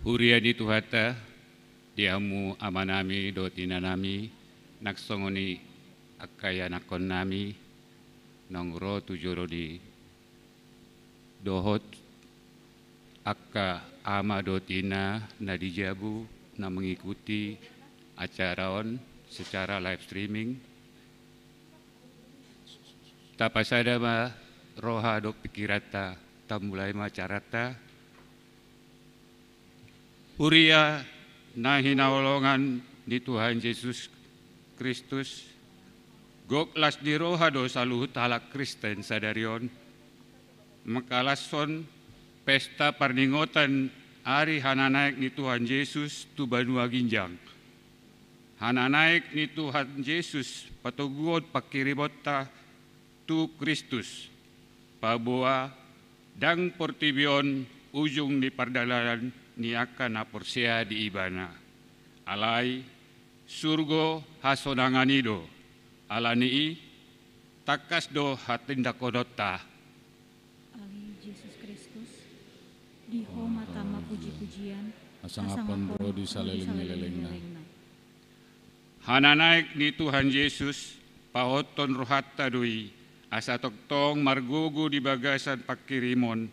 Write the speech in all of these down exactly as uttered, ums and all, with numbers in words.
Huria ni Tuhanta, di hamu amanami dohot inanami, nang songon i angka ianakkonnami, naung ro tu jolo ni dohot angka ama dohot ina na di jabu na mengikuti acara on secara live streaming. Tapasada ma roha dohot pikiranta, tamulai ma acaranta. Huria na hinaholongan ni Tuhan Jesus Kristus, gok las ni roha do saluhut halak Kristen sadari on mangkalashon pesta parningotan ari hananaek ni Tuhan Jesus tu banua ginjang. Hananaek ni Tuhan Jesus patoguhon pangkirimonta tu Kristus, paboa ndang portibi on ujung ni pardalanan ni angka na porsea di Ibana. Alai surgo hasonangan i do. Ala ni i tangkas do hatindanghononta. Ale Jesus Kristus, di Ho ma tama puji-pujian, hasangapon ro di saleleng ni lelengna. Hananaek ni Tuhan Jesus, pahothon rohanta do i, asa tongtong margogo di bagasan pangkirimon,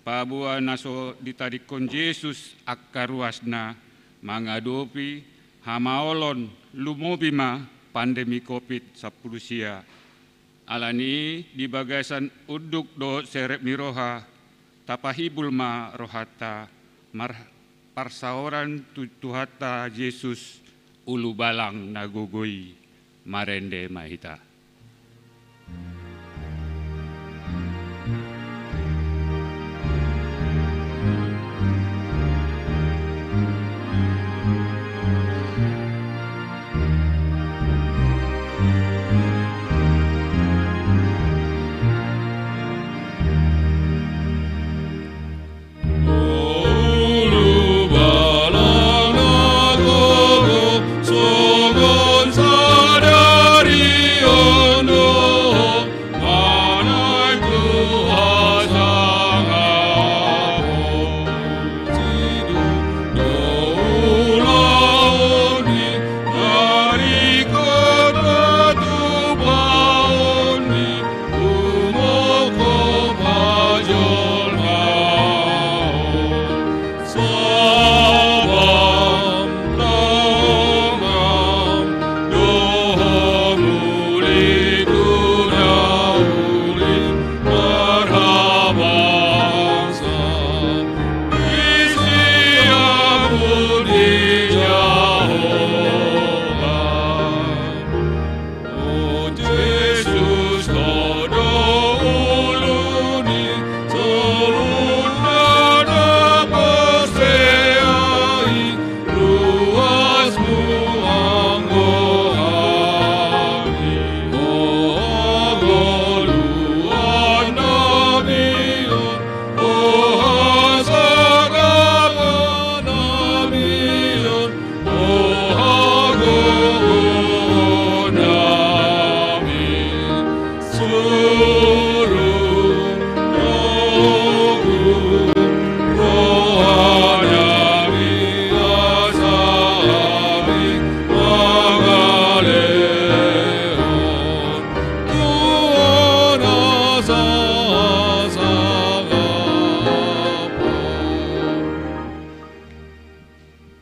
paboa na so ditadingkon Jesus angka ruasna, mangadopi hamaolon lumobi ma pandemi covid sampulu sia. Ala ni i di bagasan unduk dohot serep ni roha, tapahibul ma rohanta mar-, parsaoran tu Tuhanta Jesus, ulubalang na gogo i. Marende ma hita.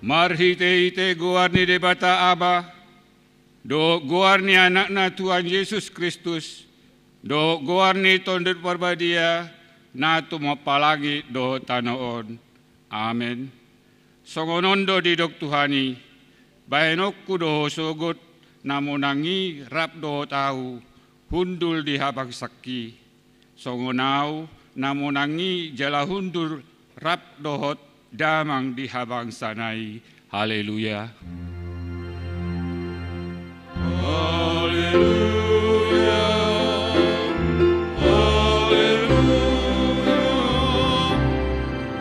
Marhite-hite goar ni Debata Ama, dohot goar ni Anakna Tuhan Jesus Kristus, dohot goar ni Tondi Parbadia, na tumompa langit dohot tano on. Amen. Songon on do didok Tuhan i: Bahenonku do ho sogot, na monang i rap dohot ahu, hundul di habangsangki. Songon ahu na monang i jala hundul rap dohot damang di habangsana i. Haleluya. Haleluya. Haleluya.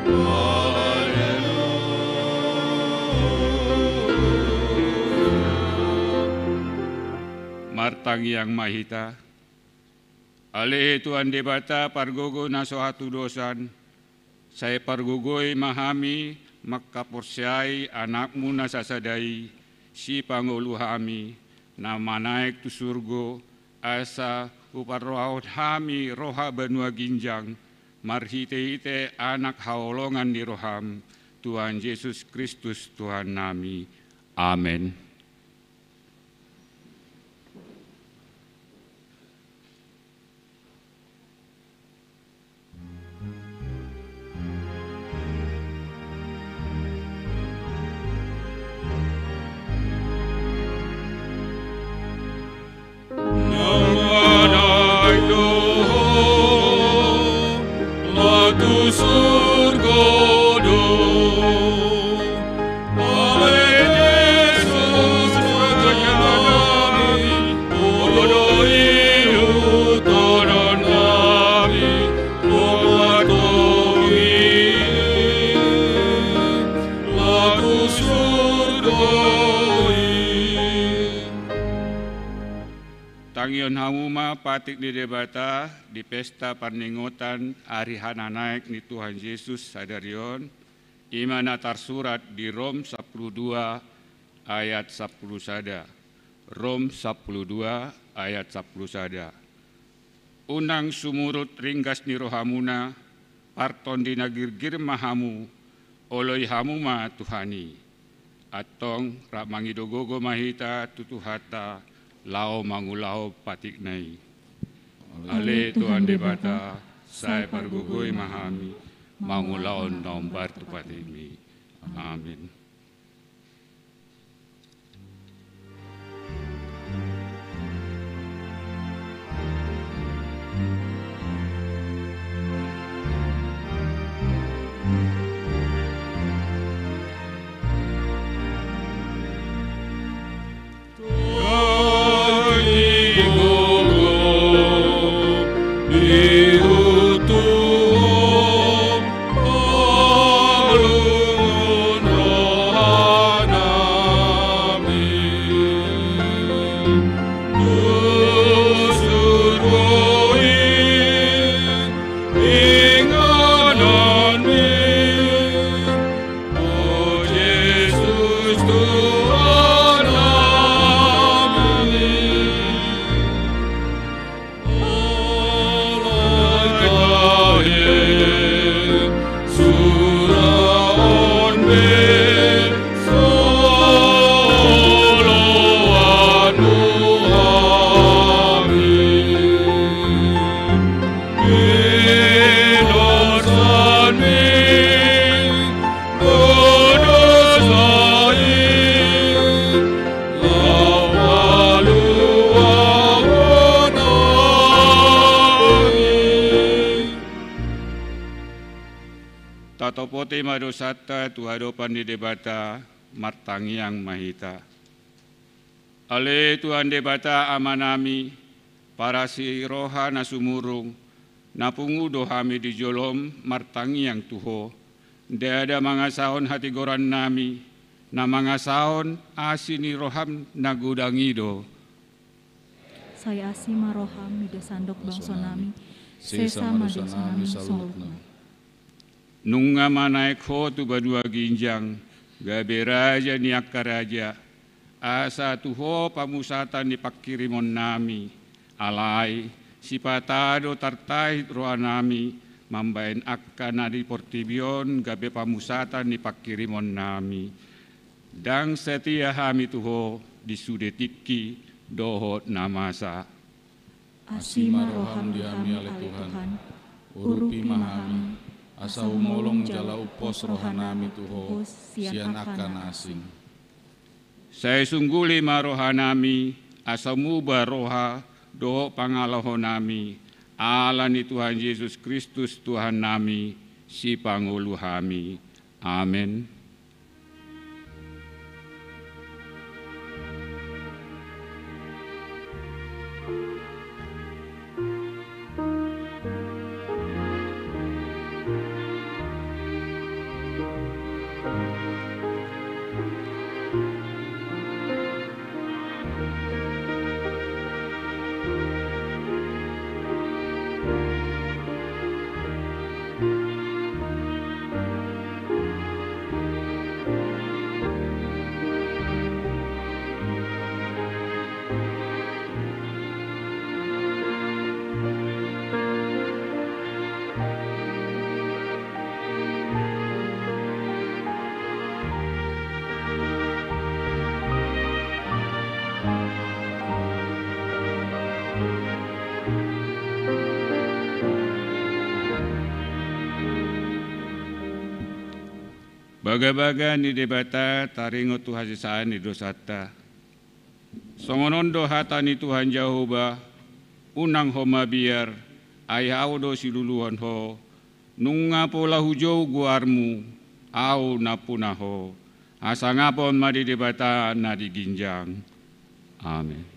Haleluya. Martangiang ma hita. Ale Tuhan Debata, pargogo na so hatudosan, sai pargogoi ma hami mangkaporseai Anakmu na sasada i, sipangolu hami, na manaek tu surgo, asa huparrohahon hami roha banua ginjang, marhitehite Anak haholongan ni roham, Tuhan Jesus Kristus Tuhannami. Amen. Tangihon hamu ma patik ni Debata di pesta parningotan ari hananaek ni Tuhan Jesus sadari on, i ma na tarsurat di Rom sampulu dua ayat sampulu sada. Rom sampulu dua ayat sampulu sada. Unang sumurut ringgas ni rohamuna, partondi na girgir ma hamu, oloi hamu ma Tuhan i. Antong rap mangido gogo ma hita tu Tuhanta, laho mangulahon patikna i. Ale Tuhan Debata, sai pargogoi ma hami, mangulahon na hombar tu patikmi. Amin. Tatopoti ma dosanta tu adopan ni Debata, martangiang ma hita. Ale Tuhan Debata Amanami, parasi roha na sumurung, na pungu do hami di jolom martangiang tu Ho, ndada mangasahon hatigorannami, na mangasahon asi ni roham na godang i do. Sai asi ma roham mida sandok bangsonami, sesa ma dosanami saluhutna. Nunga manaek Ho tu banua ginjang, gabe Raja ni angka raja, asa tu Ho pamusatan ni panghirimonnami, alai sipata do tartahit rohanami mambahen angka na di portibi on gabe pamusatan ni panghirimonnami. Ndang setia hami tu Ho di sude tingki dohot na masa. Asi ma roham di hami ale Tuhan, urupi ma hami, asa humolong jala umpos rohanami tu Ho sian angka na asing. Sai sungguli ma rohanami, asa muba roha dohot pangalahonami, ala ni Tuhan Jesus Kristus Tuhannami, Sipangolu hami. Amen. Bagabaga ni Debata taringot tu hasesaan ni dosanta. Songon on do hata ni Tuhan Jahowa: Unang ho mabiar, ai Ahu do siluluhon ho. Nunga pola hujou goarmu, Ahu nampuna ho. Hasangapon ma di Debata na di ginjang. Amen.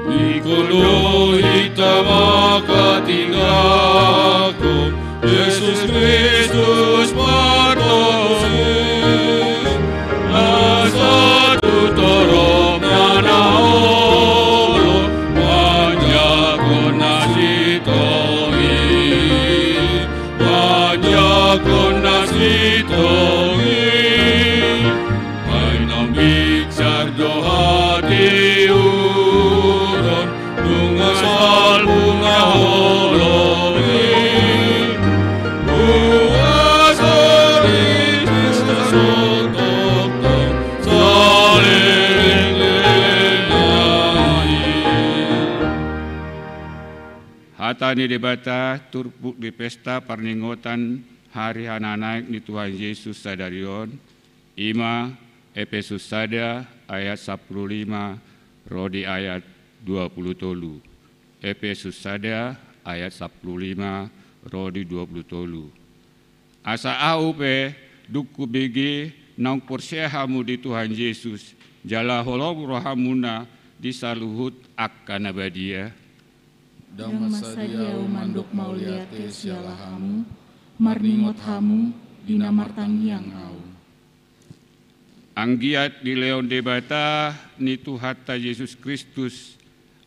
Ingkon do hita manghatindanghon Jesus Kristus partosi, asa tu torop na naholom manjangkon na sintong i, manjangkon na sintong i. Ai naung binsar do hatiuron, nunga salpu na holom i. Huaso ni Kristus so tongtong saleleng lelengna i. Hata ni Debata turpuk di pesta parningotan hari hananaek ni Tuhan Jesus sadari on, i ma Epesus sada ayat sampulu lima ro di ayat dua pulu tolu. Epesus sada ayat sampulu lima ro di dua pulu tolu. Asa ahu pe, dung hubege naung porsea hamu di Tuhan Jesus, jala holong rohamuna di saluhut angka na badia. Ndang mansai ahu mandok mauliate siala hamu, marningot hamu, di na martangiang ahu. Anggiat dilehon Debata ni Tuhanta Jesus Kristus,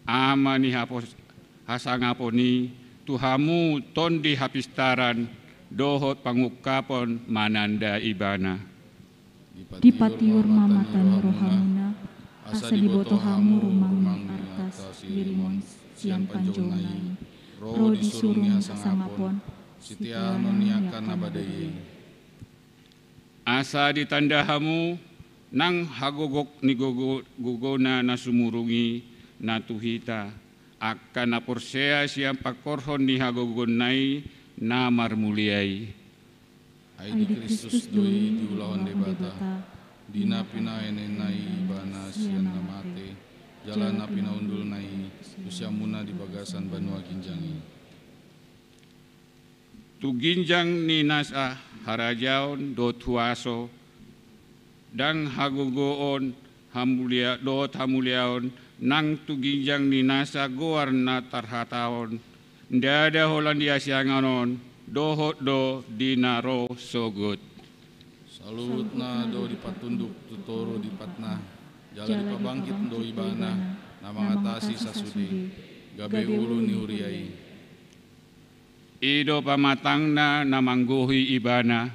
Ama ni hapos-, hasangapon i, tu hamu tondi hapistaran dohot pangungkapon mananda Ibana. Dipatiur ma mata ni rohamuna, asa diboto hamu rumang ni arta si Rimon sian panjouan i, ro di surung ni hasangapon, sitiaon ni angka na badia i. Asa ditanda hamu nang hagogok ni gogo-, gogona na sumurung i na tu hita, angka na porsea sian pangkorhon ni hagogoonna i na marmulia i. Ai di Kristus do i diulahon Debata, di na pinaenenna i Ibana sian na mate, jala na pinaundulna i tu siamunna di bagasan banua ginjang i. Tu ginjang ni nasa harajaon dohot huaso, ndang hagogoon, hamulia-, dohot hamuliaon, nang tu ginjang ni nasa goar na tarhatahon, ndada holan di hasiangan on, dohot do di na ro sogot. Saluhutna do dipatunduk tu toru ni patna, jala dipabangkit do Ibana, na mangatasi sasude, gabe ulu ni huria i. I do pamatangna na manggohi Ibana,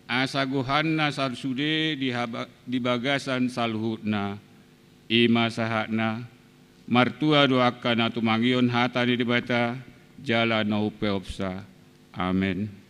asa gohanna sasude di haba-, di bagasan saluhutna. I ma sahatna, martua do angka na tumangihon hata ni Debata, jala na umpeopsa. Amen.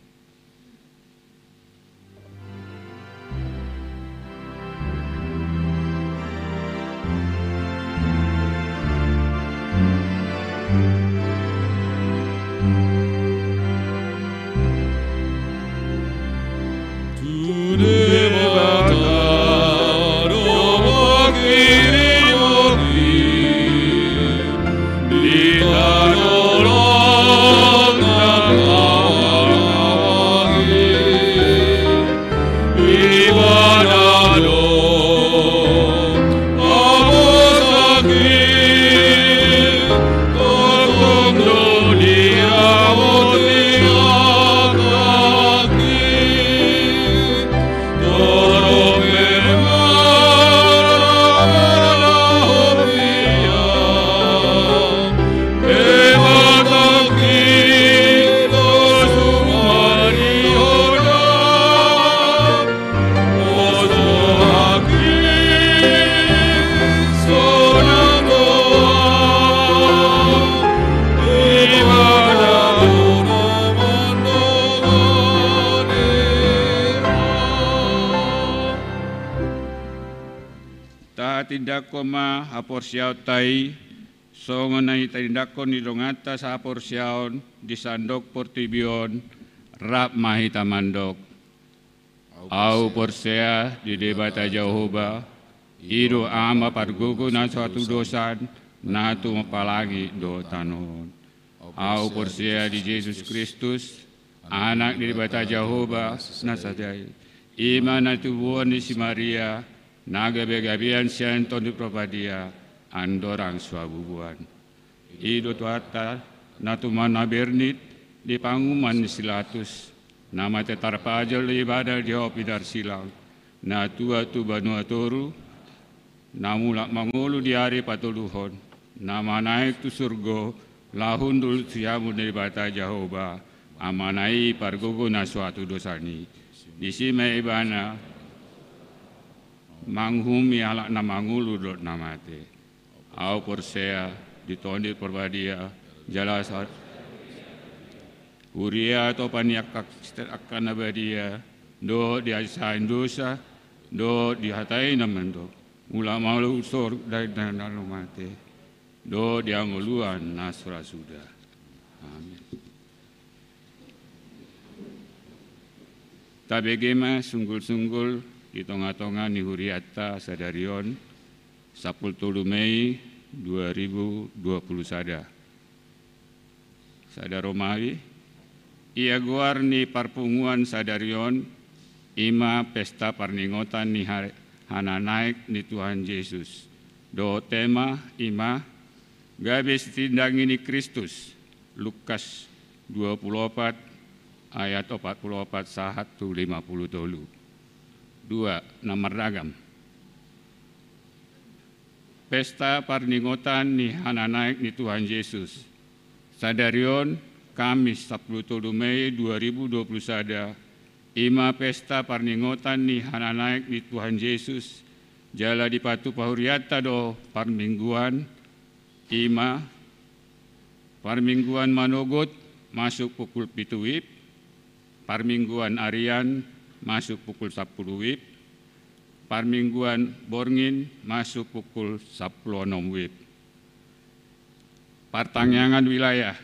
Indangkon ma haporseaonta i, songon na hita indangkon di donganta sahaporseaon di sandok portibi on, rap ma hita mandok. Ahu porsea di Debata Jahowa, i do Ama pargogo na so hatudosan, na tumompa langit dohot tano on. Ahu porsea di Jesus Kristus, Anak ni Debata Jahowa na sada i. I ma na tinoboan ni si Maria, na gabegabean sian Tondi Parbadia, andorang so habubuan. I do Tuhanta, na tumangihon na bernit di panguhuman ni si Pilatus, na mate tarpajal do Ibana di hau pinarsilang, na tuat tu banua toru, na mulak mangolu di ari patoluhon, na manaek tu surgo, laho hundul tu siamun ni Debata Jahowa, Amana i pargogo na so hatudosan i. Disi ma Ibana manguhumi halak na mangolu dohot na mate. Ahu porsea di Tondi Parbadia, jala sa-, huria, topa ni angka Kristen angka na badia, dohot di hasahaton dosa, dohot di hata i na mandok, mulak mangolu tu surgo dari na mate, dohot di hangoluan na so ra suda. Amin. Tabege ma sunggulsunggul di tongatonga ni hurianta sadari on, sampulu tolu Mei dua ribu dua puluh sada. Sada Romawi, ia goar ni parpunguan sadari on, i ma pesta parningotan ni ha-, hananaek ni Tuhan Jesus. Dohot tema, i ma gabe sitindangi ni Kristus. Lukas dua puluh opat ayat opat puluh opat sahat tu lima puluh tolu. Dua, na marragam. Pesta parningotan ni hananaek ni Tuhan Jesus. Sadari on, Kamis sampulu tolu Mei dua ribu dua puluh sada, i ma pesta parningotan ni hananaek ni Tuhan Jesus, jala dipatupa hurianta do parmingguan, i ma parmingguan manogot masuk pukul pitu wib, parmingguan arian masuk pukul sampulu wib, parmingguan borngin masuk pukul sampulu onom wib. Partangiangan wilayah.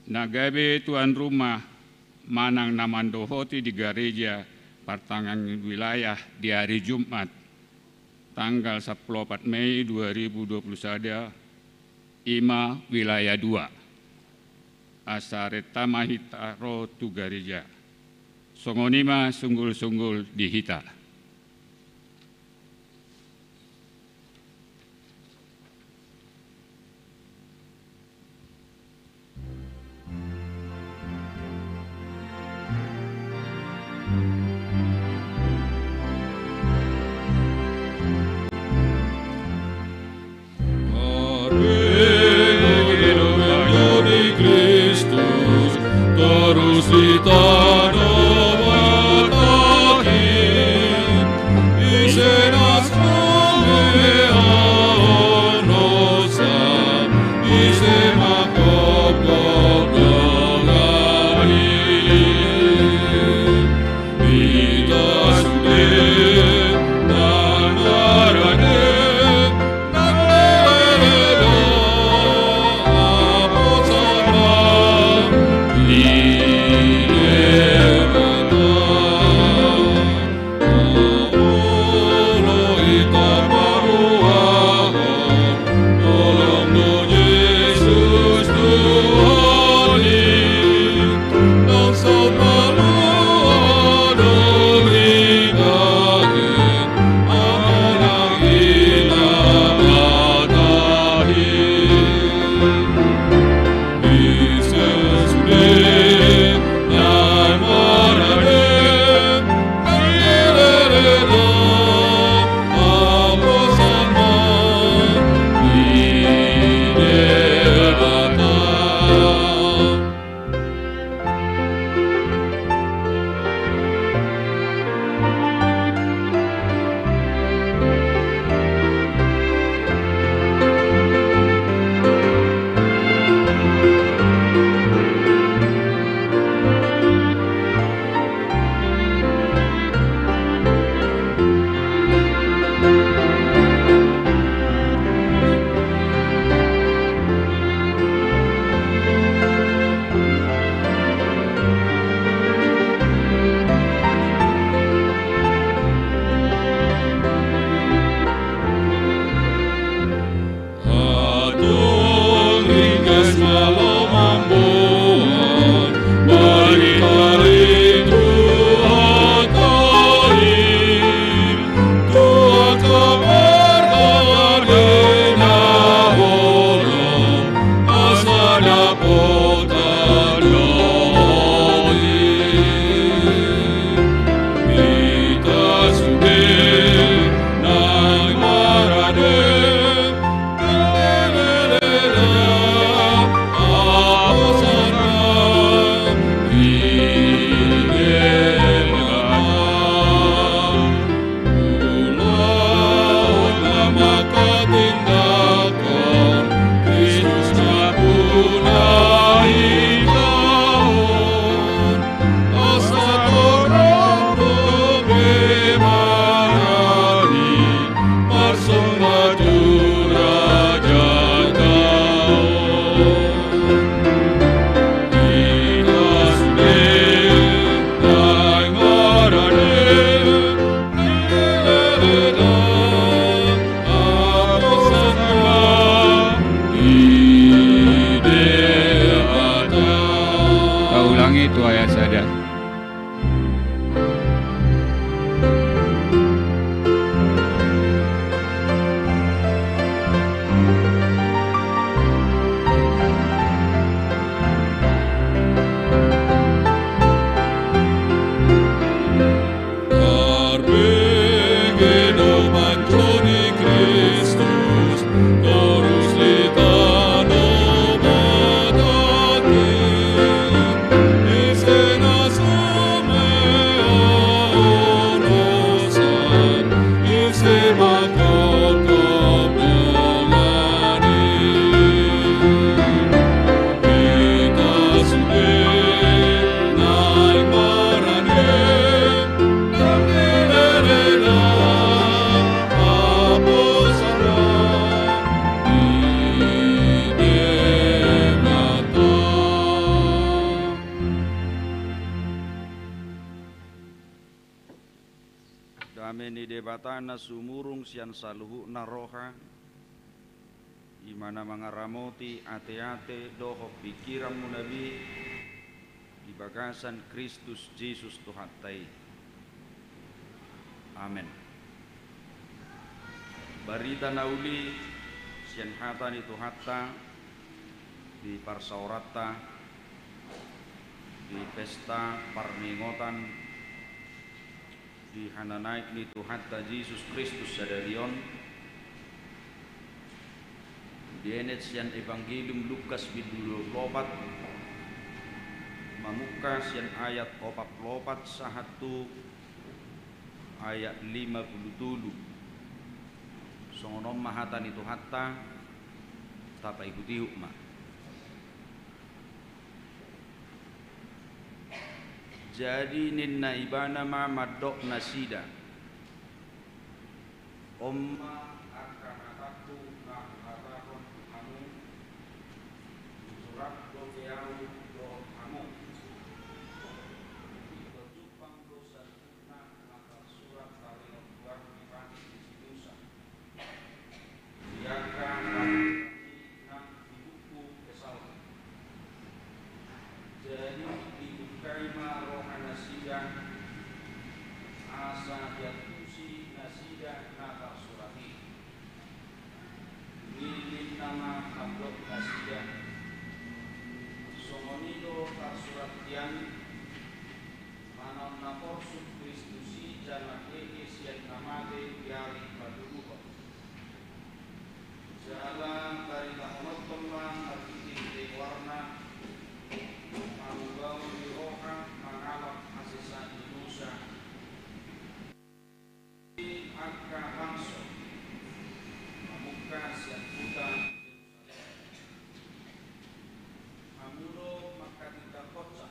Na gabe tuan rumah manang na mandohoti di gareja partangiangan wilayah di ari Jumat, tanggal sampulu opat Mei dua ribu dua puluh sada, i ma wilayah dua. Asa renta ma hita ro tu gareja. Songon i ma sunggulsunggul di hita. Kristus, torus di tano matahi, ise na sumea onosa, ise mangkopkop dongani. Ita sude nang na rade, nang lelele do aposana, ide Itu ayat sada. Tarbege do manjou ni Kristus, torus di tano Batak i, ise na sumea honosan, ise mangkopkop dongan i. Hita sude naeng marade, Dame ni Debata na sumurung sian saluhutna roha, i ma na mangaramoti ateate dohot pingkiranmuna be di bagasan Kristus Jesus Tuhanta i. Amen. Barita na uli sian hata ni Tuhanta di parsaoranta di pesta parningotan di hananaek ni Tuhanta Jesus Kristus sadari on, dienet sian Evangelium Lukas bindu dua pulu opat, mamungka sian ayat opat pulu opat sahat tu ayat lima pulu tolu. Songon on ma hata ni Tuhanta, tapaihutihut ma. Jadi ninna ibana ma mandok nasida: On ma angka hatangku na huhatahon tu hamu, husurat dope ahu dohot hamu. Ingkon jumpang do saluhutna na tarsurat taringot tu ahu di patik ni si Musa, di angka partingkian i nang di buku Psalmen. Jadi dibukai ma roha nasida, asa diantusi nasida na tarsurat i. Dung i ninna ma mandok nasida: Songon i do tarsurat hian, manaon na porsuk Kristus i jala hehe sian na mate di ari patoluhon. Jala baritahononhon ma marhitehite goarna hamubaon ni roha mangalap hasesaan ni dosa di angka bangso, mamungka sian huta Jerusalem. Hamu do manghatindanghonsa,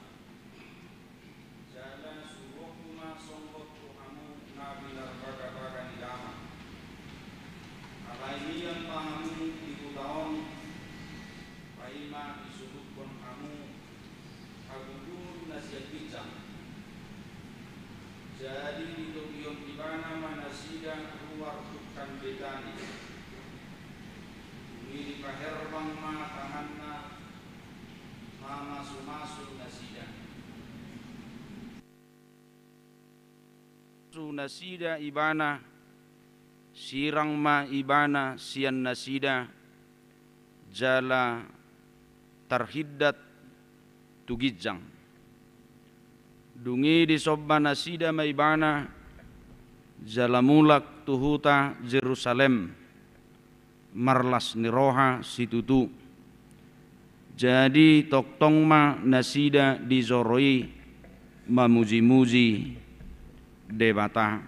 jala suruonku ma songgot tu hamu na binarbagabaga ni damang. Alai mian ma hamu di huta on, paima isuruthon hamu haguguron na sian ginjang. Jadi ditogihon ibana ma nasida ruar tungkan Betani. Dung i dipaherbang ma tanganna mamasumasu nasida. Su nasida ibana, sirang ma ibana sian nasida, jala tarhindat tu ginjang. Dung i disomba nasida ma ibana, jala mulak tu huta Jerusalem, marlas ni roha situtu. Jadi tongtong ma nasida di joro i mamujimuji Debata.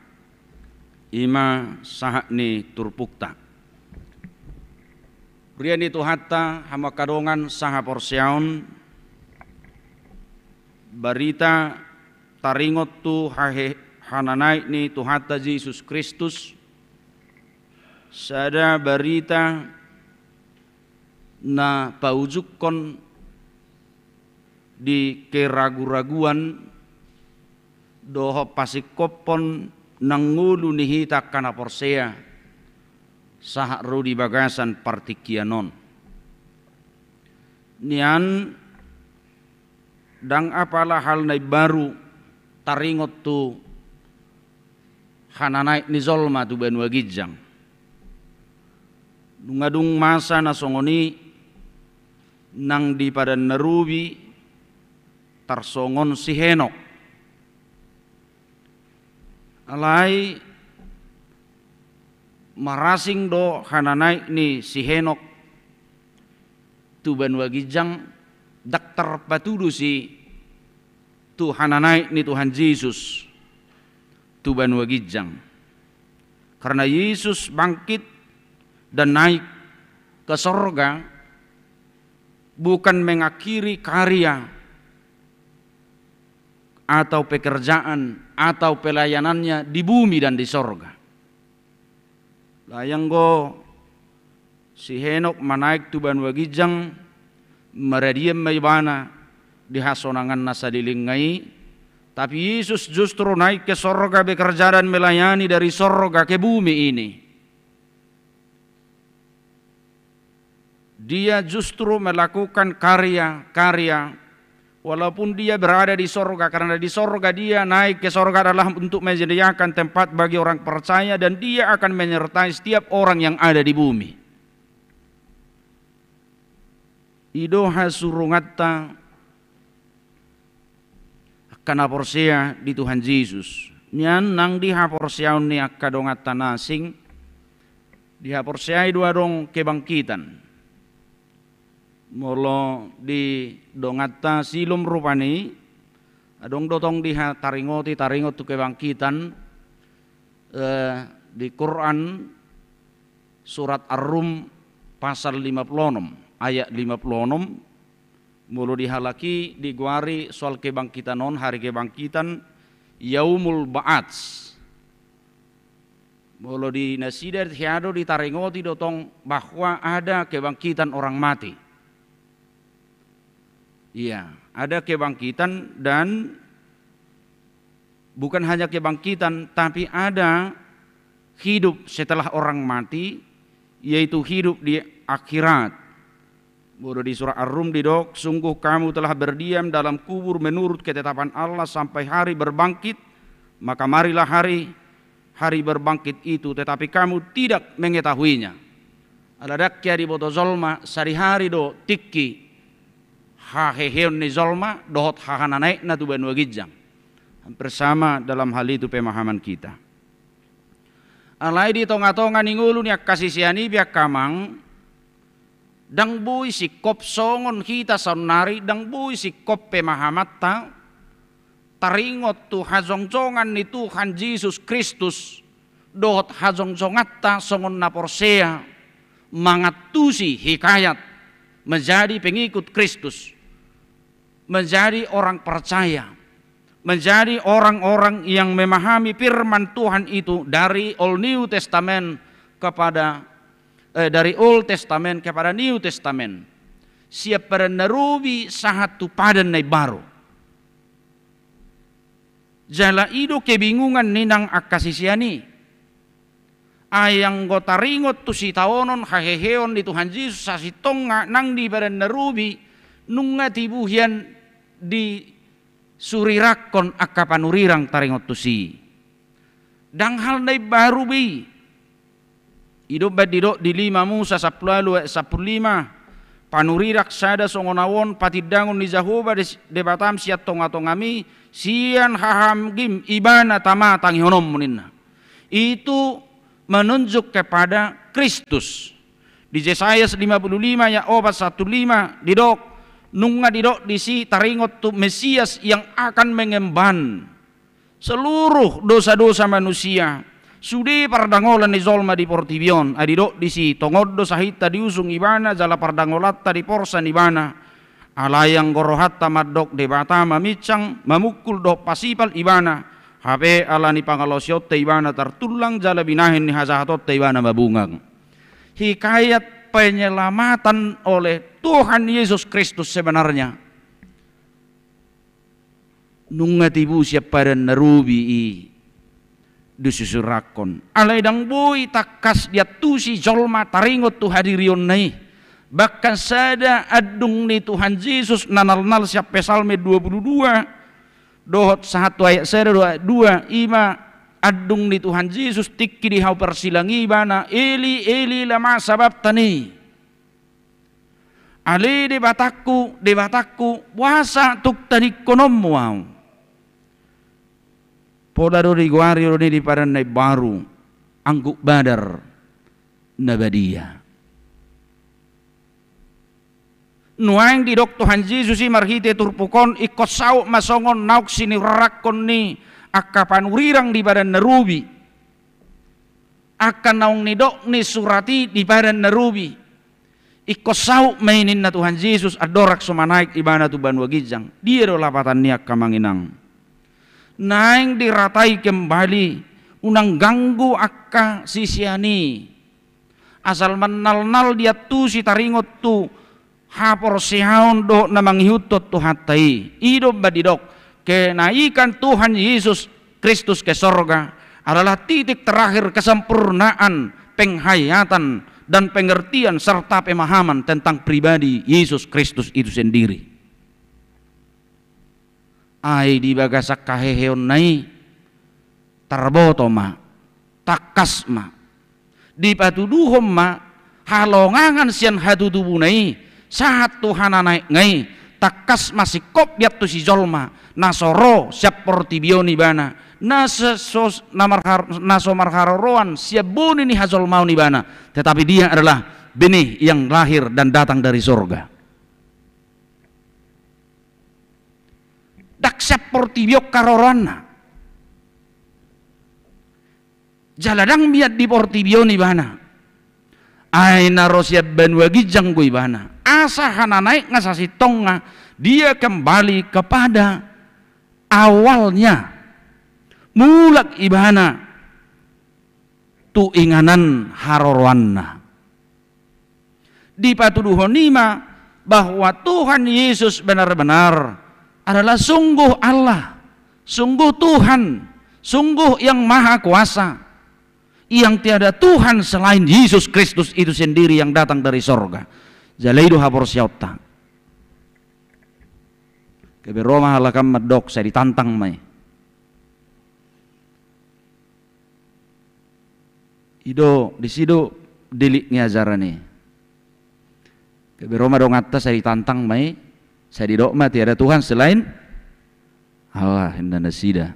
I ma sahat ni turpukta. Huria ni Tuhanta, hamu angka dongan sahaporseaon, barita taringot tu hahe-, hananaek ni Tuhanta Jesus Kristus, sada barita na paujungkon di keraguraguan dohot pasingkophon nang ngolu ni hita angka na porsea sahat ro di bagasan partingkian on. Nian Ndang apala hal na imbaru taringot tu hananaek ni jolma tu banua ginjang. Nunga dung masa na songon i nang di Padan na Robi tarsongon si Henok. Alai marasing do hananaek ni si Henok tu banua ginjang, ndang tarpatudu si tu hananaek ni Tuhan Jesus tu banua ginjang. Karena Yesus bangkit dan naik ke sorga bukan mengakhiri karya atau pekerjaan atau pelayanannya di bumi dan di sorga. Alai anggo si Henok manaek tu banua ginjang, maradian ma ibana di hasonangan na saleleng i, tapi Yesus justru naik ke sorga, bekerja dan melayani dari sorga ke bumi ini. Dia justru melakukan karya-karya walaupun dia berada di sorga, karena di sorga dia naik ke sorga adalah untuk menyediakan tempat bagi orang percaya, dan dia akan menyertai setiap orang yang ada di bumi. I do hasurunganta angka na porsea di Tuhan Jesus. Nian nang di haporseaon ni angka donganta na asing, dihaporseai do adong kebangkitan. Molo di donganta Silom rupani, adong do tong ditaringoti, taringot tu kebangkitan, eh, di Quran, surat Ar-Rum, pasal lima puluh enam, ayat lima puluh enam, molo di halak i digoari soal kebangkitan on, hari kebangkitan, Yaumul Ba'ats. Molo di nasida hea do ditaringoti do tong bahwa ada kebangkitan orang mati. Iya, ada kebangkitan dan bukan hanya kebangkitan, tapi ada hidup setelah orang mati, yaitu hidup di akhirat. Molo di surat Ar-Rum didok, "Sungguh kamu telah berdiam dalam kubur menurut ketetapan Allah sampai hari berbangkit, maka marilah hari, hari berbangkit itu, tetapi kamu tidak mengetahuinya." Ala ndang hea diboto jolma, sadihari do tingki haheheon ni jolma dohot hahananaekna tu banua ginjang. Hampir sama dalam hal itu pemahaman kita. Alai di tongatonga ni ngolu ni angka sisean i pe angka amang, ndang boi singkop songon hita saonnari, ndang boi singkop pemahamanta taringot tu hajongjongan ni Tuhan Jesus Kristus dohot hajongjonganta songon na porsea mangantusi hikayat menjadi pengikut Kristus, menjadi orang percaya, menjadi orang-orang yang memahami firman Tuhan itu dari Old New Testament kepada, eh, dari Old Testament kepada New Testament. Sian Padan na Robi sahat tu Padan na Imbaru. Jala i do kebingungan ni nang angka sisean i. Ai anggo taringot tu sitaonon haheheon ni Tuhan Jesus sasintongna nang di Padan na Robi, nunga tibu hian disurirangkon angka panurirang taringot tusi. Ndang hal na imbaru be i. I do umbahen didok di lima Musa sampulu ualu ayat sampulu lima, "Panurirang sada songon ahu on patindangon ni Jahowa Des-, Debatam sian tongatongami, sian hahaanggi ibana tama tangihononmu," ninna. Itu menunjuk kepada Kristus. Di Jesayas lima puluh lima ayat opat sahat tu lima didok, nunga didok disi taringot tu Mesias yang akan mengemban seluruh dosa-dosa manusia, sude pardangolan ni jolma di portibi on. Ai didok disi, tongon do sahitta diusung ibana jala pardangolanta diporsan ibana. Alai anggo rohanta mandok Debata maminsang, mamungkul dohot pasipal ibana, hape ala ni pangalaosionta ibana tartullang jala binahen ni hajahatonta ibana mabungang. Hikayat penyelamatan oleh Tuhan Yesus Kristus sebenarnya nunga tibu sian Padan na Robi i disurirangkon. Alai ndang boi tangkas diantusi jolma taringot tu hadirionna i. Bahkan sada andung ni Tuhan Jesus na nalnal sian Psalmen dua puluh dua, dohot sahat tu ayat sada dohot ayat dua, i ma andung ni Tuhan Jesus tingki di hau parsilang i ibana, "Eli, Eli, lama sabakhtani?" "Ale Debatangku, Debatangku, boasa tung tadingkononmu ahu?" Pola do digoari do ni di padan na imbaru, angguk badar na badia. Nuaeng didok Tuhan Jesus i marhite turpuk on, ingkon saut ma songon naung siniurakkon ni angka panurirang di padan na robi, angka naung nidok ni surat i di padan na robi. Ingkon saut ma i ninna Tuhan Jesus andorang so manaek ibana tu banua ginjang. Dia do lapatan ni angka amang inang? Naeng diratai kembali, unang ganggu angka sisean i. Asal mannalnal diantusi taringot tu haporseaon dohot na mangihuthon Tuhanta i. I do umbahen didok, kenaikan Tuhan Yesus Kristus ke sorga adalah titik terakhir kesempurnaan penghayatan dan pengertian serta pemahaman tentang pribadi Yesus Kristus itu sendiri. Ai di bagasan haheheonna i, tarboto ma, tangkas ma, dipatuduhon ma halongangan sian hatutubuna i, sahat tu hananaekna i, tangkas ma singkop diantusi jolma, na so ro sian portibi on ibana, na so, so, na marhar-, na so marharoroan sian buni ni hajolmaon ibana, tetapi dia adalah benih yang lahir dan datang dari sorga. Ndang sian portibi on haroroanna. Jala ndang mian di portibi on ibana. Ai na ro sian banua ginjang do ibana. Asa hananaekna sasintongna dia kembali kepada awalnya. Mulak ibana tu inganan haroroanna. Dipatuduhon i ma bahwa Tuhan Yesus benar-benar adalah sungguh Allah, sungguh Tuhan, sungguh Yang Maha Kuasa, yang tiada Tuhan selain Yesus Kristus itu sendiri yang datang dari sorga. Jala i do haporseaonta. Gabe ro ma halak an mandok, sai ditantang ma i. I do, disi do delik ni ajaran i. Gabe ro ma donganta, sai ditantang ma i, sai didok ma tiada Tuhan selain Allah, ninna nasida.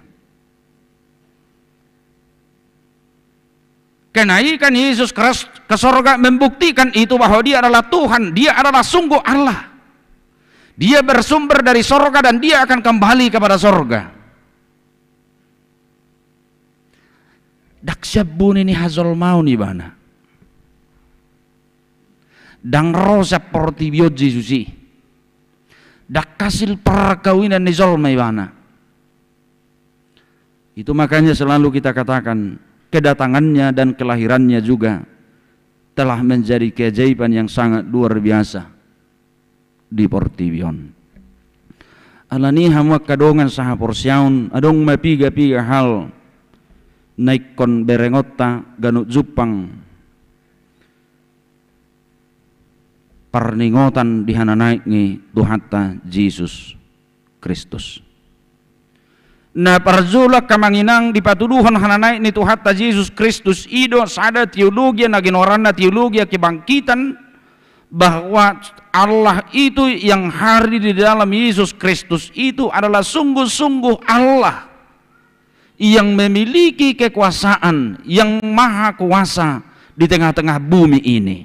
Kenaikan Yesus Kristus ke sorga membuktikan itu bahwa Dia adalah Tuhan, Dia adalah sungguh Allah. Dia bersumber dari sorga dan Dia akan kembali kepada sorga. Ndang sian buni ni hajolmaon ibana. Ndang ro sian portibi on Jesus i. Ndang hasil parkawinan ni jolma ibana. Itu makanya selalu kita katakan, kedatangannya dan kelahirannya juga telah menjadi keajaiban yang sangat luar biasa di portibi on. Alani i hamu angka dongan sahaporseaon, adong ma piga-piga hal na ingkon berengonta ganup jumpang parningotan di hananaek ni Tuhanta Jesus Kristus. Na parjolo angka amang inang, dipatuduhon hananaek ni Tuhanta Jesus Kristus i do sada teologia na ginoaranna teologia kebangkitan, bahwa Allah itu yang hadir di dalam Yesus Kristus itu adalah sungguh-sungguh Allah yang memiliki kekuasaan, yang maha kuasa di tengah-tengah bumi ini.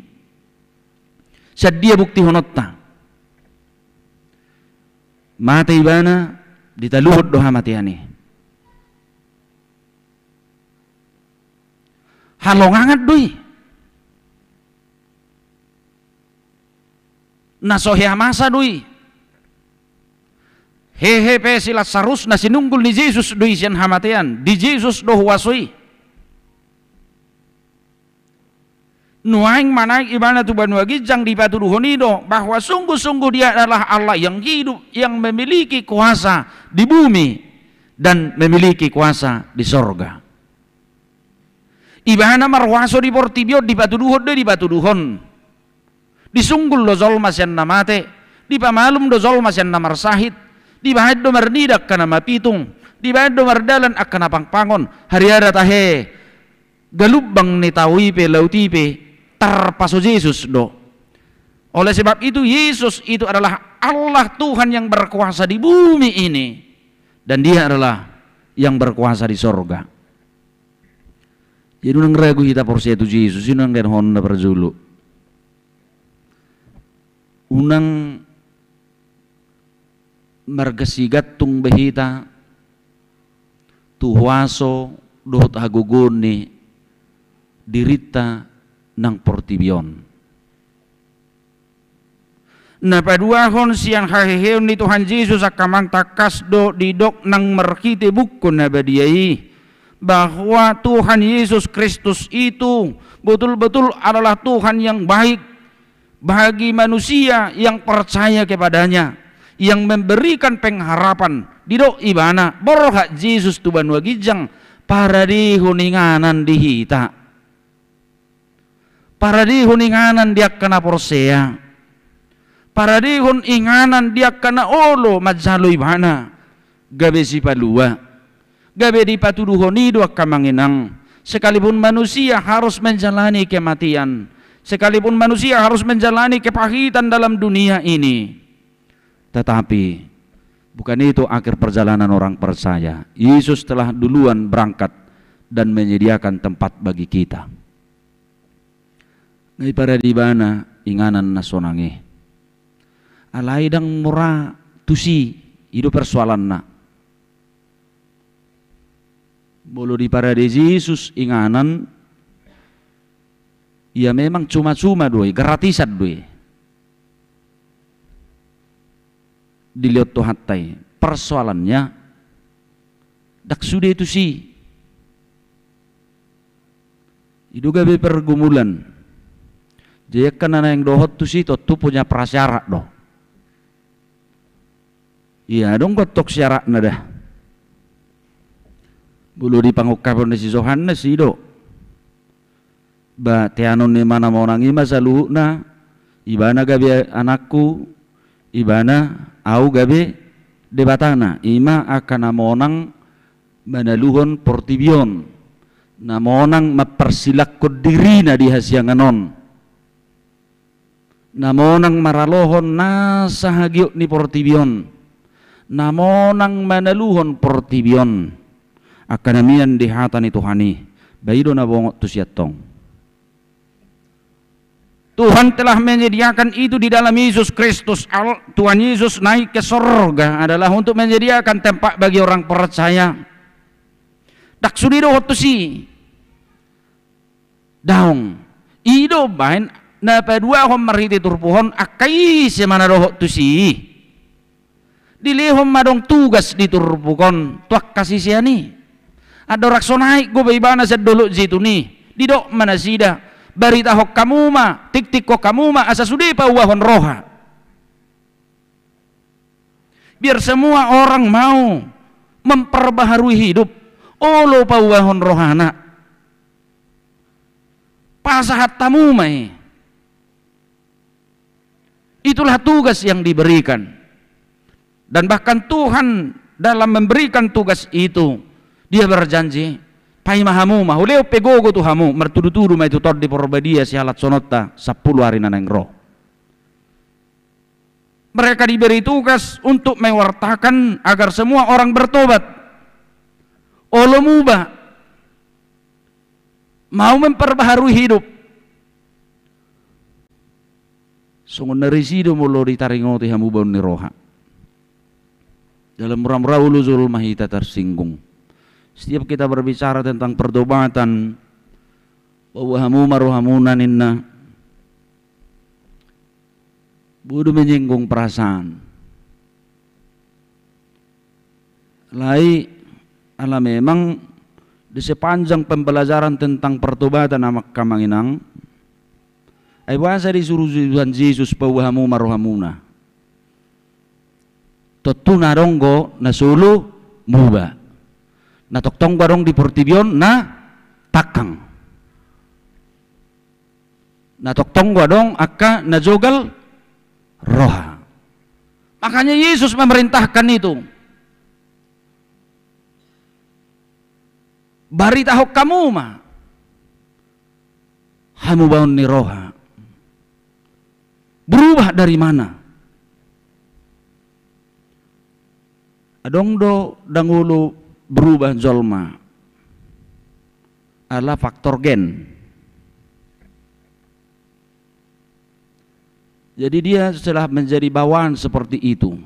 Sian dia buktihononta? Mate ibana, ditaluhon do hamatean i. Halongangan do i. Na so hea masa do i. Hehe pe si Lasarus na sinunggul ni Jesus do i sian hamatean, di Jesus do huaso i. Nuaeng manaek ibana tu banua ginjang, dipatuduhon i do bahwa sungguh-sungguh Dia adalah Allah yang hidup, yang memiliki kuasa di bumi dan memiliki kuasa di sorga. Ibana marhuaso di portibi on, dipatuduhon do i, dipatuduhon. Disunggul do jolma sian na mate, dipamalum do jolma sian na marsahit, dibaen do marnida angka na mapitung, dibaen do mardalan angka na pangpangon, hariara tahe, galumbang ni tao i pe, laut i pe, tarpaso Jesus do. Oleh sebab itu, Yesus itu adalah Allah Tuhan yang berkuasa di bumi ini. Dan Dia adalah yang berkuasa di sorga. Jadi unang ragu hita porsea tu Jesus, i unang dohononna parjolo. Unang margasi gantung be hita tu huaso dohot hagogoon ni dirinta nang portibi on. Na paduahon sian haheheon ni Tuhan Jesus angka amang, tangkas do didok nang marhite buku na badia i, bahwa Tuhan Yesus Kristus itu betul-betul adalah Tuhan yang baik bagi manusia yang percaya kepada-Nya, yang memberikan pengharapan. Didok Ibana, borhat Jesus tu banua ginjang, paradehon inganan di hita. Paradehon inganan di angka na porsea. Paradehon inganan di angka na olo manjalo Ibana. Gabe sipalua. Gabe dipatuduhon i do angka amang inang. Sekalipun manusia harus menjalani kematian, sekalipun manusia harus menjalani kepahitan dalam dunia ini, tetapi bukan itu akhir perjalanan orang percaya. Yesus telah duluan berangkat dan menyediakan tempat bagi kita. Nga diparade Ibana inganan na sonang i. Alai ndang mura tusi, i do persoalanna. Molo diparade Jesus inganan, ia memang cuma-cuma do i, gratisan do i dilehon Tuhanta i. Persoalannya, ndang sude tusi. I do gabe pergumulan. Jadi angka na naeng dohot tusi tontu punya prasyarat do. Ia adong do antong syaratna da. Molo di pangungkapon ni si Johannes i do. Ba teanon ni na monang i ma saluhutna, Ibana gabe anakku, Ibana, Ahu gabe Debatana. I ma angka na monang manaluhon portibi on, na monang mamparsilanghon dirina di hasiangan on, na monang maralohon nasa hagiot ni portibi on, na monang manaluhon portibi on. Angka na mian di hata ni Tuhan i, ba i do na bongot tusi antong. Tuhan telah menyediakan itu di dalam Yesus Kristus. Al-, Tuhan Yesus naik ke sorga adalah untuk menyediakan tempat bagi orang percaya. Ndang sude dohot tusi. Daong. I do umbahen na paduahon marhite turpuk on, angka ise ma na dohot tusi i. Dilehon ma adong tugas di turpuk on tu angka sisean i. Andorang so naik gobe Ibana sian Dolok Jetun i, didok ma nasida, baritahon hamu ma, tingtinghon hamu ma, asa sude pauahon roha. Biar semua orang mau memperbaharui hidup, olo pauahon rohana. Pasahat hamu ma i. Itulah tugas yang diberikan. Dan bahkan Tuhan dalam memberikan tugas itu, Dia berjanji, paima hamu ma, hulehon pe gogo tu hamu, martudu-tudu ma i tu Tondi Porbadia sihalashononta sampulu ari na naeng ro. Mereka diberi tugas untuk mewartakan agar semua orang bertobat. Olo muba, mau memperbaharui hidup. Songon na risi do molo ditaringoti hamubaon ni roha. Jala mura-mura olo jolma hita tersinggung. Setiap kita berbicara tentang pertobatan, paua hamu ma rohamuna ninna. Boi do menyinggung perasaan. Alai ala memang di sepanjang pembelajaran tentang pertobatan, amang, amang inang, ai boasa disuru Tuhan Jesus paua hamu ma rohamuna? Tontu na adong do na solu muba. Na tongtong do adong di portibi on na tangkang. Na tongtong do adong angka na jogal roha. Makanya Yesus memerintahkan itu. Baritahon hamu ma hamubaon ni roha. Berubah dari mana? Adong do dangolu berubah jolma ala faktor gen. Jadi dia telah menjadi bawaan seperti itu.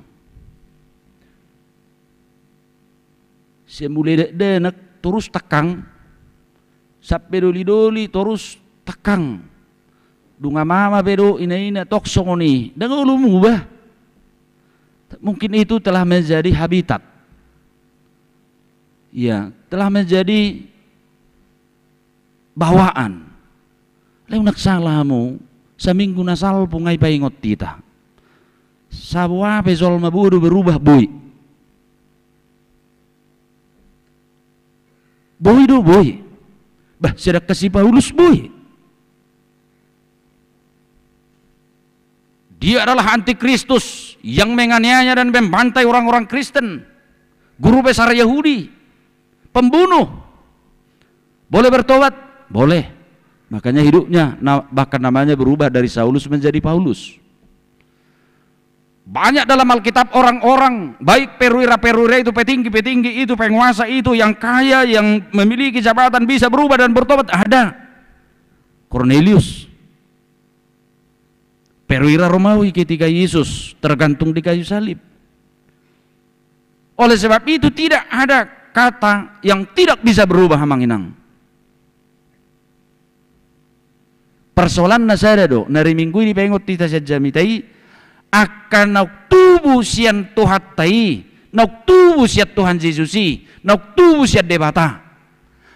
Sian mulai dakdanak torus tangkang, sampe dolidoli torus tangkang. Dung amama pe do, inaina, tong songon i. Ndang olo muba. Mungkin itu telah menjadi habitat. Ya, telah menjadi bawaan. Alai unang sala hamu, saminggu na salpu nga dipaingot hita. Saboa pe jolma boi do berubah, boi. Boi do, boi. Bah, sedangkan si Paulus boi. Dia adalah antikristus yang menganiaya dan membantai orang-orang Kristen. Guru besar Yahudi. Pembunuh. Boleh bertobat? Boleh. Makanya hidupnya, na-, bahkan namanya berubah dari Saulus menjadi Paulus. Banyak dalam Alkitab orang-orang, baik perwira-perwira itu, petinggi-petinggi itu, penguasa itu, yang kaya, yang memiliki jabatan, bisa berubah dan bertobat. Ada. Kornelius. Perwira Romawi ketika Yesus tergantung di kayu salib. Oleh sebab itu, tidak ada kata yang tidak bisa berubah, amang inang. Persoalanna sada do, na ri Minggu i dipaingot hita sian jamita i, angka naung tubu sian Tuhanta i, naung tubu sian Tuhan Jesus i, naung tubu sian Debata.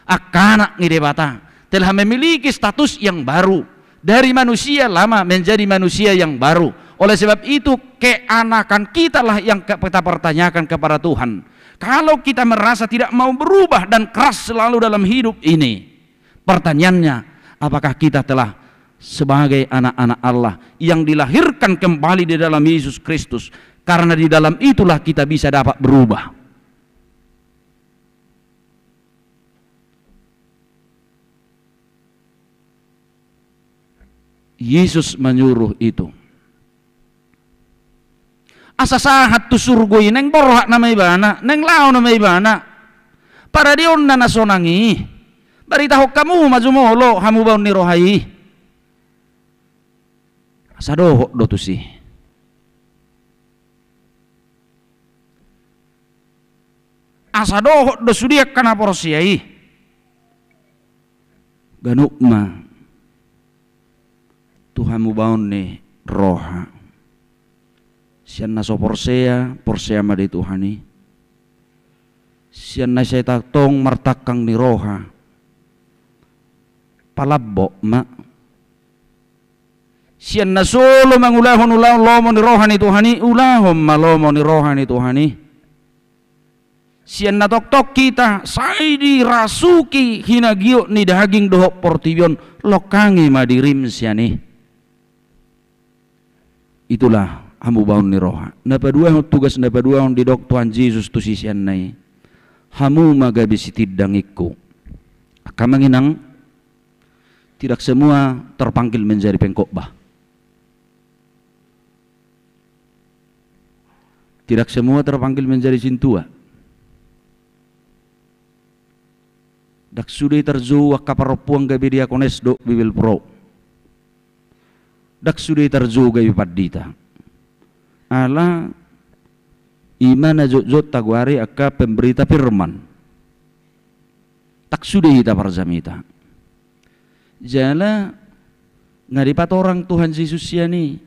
Angka anak ni Debata telah memiliki status yang baru. Dari manusia lama menjadi manusia yang baru. Oleh sebab itu, keanakan kitalah yang ke-, kita pertanyakan kepada Tuhan. Kalau kita merasa tidak mau berubah dan keras selalu dalam hidup ini, pertanyaannya, apakah kita telah sebagai anak-anak Allah yang dilahirkan kembali di dalam Yesus Kristus? Karena di dalam itulah kita bisa dapat berubah. Yesus menyuruh itu. Asa sahat tu surgo i, naeng borhat nama ibana, naeng laho nama ibana. Paradionna na sonang i. Baritahon hamu ma jumolo hamubaon ni roha i. Asa dohot do tusi. Asa dohot do sude angka na porsea i. Ganup ma tu hamubaon ni roha. Sian na so porsea, porsea ma di Tuhan i. Sian na sai tongtong martangkang ni roha, palambok ma. Sian na so olo mangulahon ulaon lomo ni roha ni Tuhan i, ulahon ma lomo ni roha ni Tuhan i. Sian na tongtong hita sai dirasuki hinagiot ni daging dohot portibi on, longkangi ma dirim sian i. Itulah hamubaon ni roha. Na paduahon, tugas na paduahon didok Tuhan Jesus tu siseanna i, hamu ma gabe sitindangingku. Angka amang inang, tidak semua terpanggil menjadi pengkhotbah. Tidak semua terpanggil menjadi sintua. Ndang sude tarjou angka parompuan gabe diakones dohot bibelvrouw. Ndang sude tarjou gabe pandita. Ala i ma na jotjot tagoari angka pemberita firman. Ndang sude hita parjamita. Jala nga dipatorang Tuhan Jesus sian i.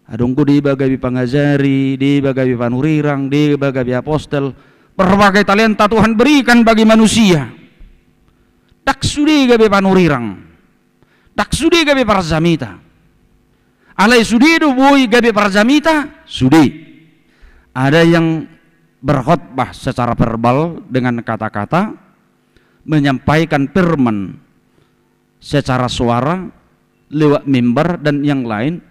Adong do deba gabe pangajari, deba gabe panurirang, deba gabe apostel. Berbagai talenta Tuhan berikan bagi manusia. Ndang sude gabe panurirang. Ndang sude gabe parjamita. Alai sude do boi gabe parjamita, sude. Ada yang berkhotbah secara verbal dengan kata-kata, menyampaikan firman secara suara, lewat mimbar dan yang lain,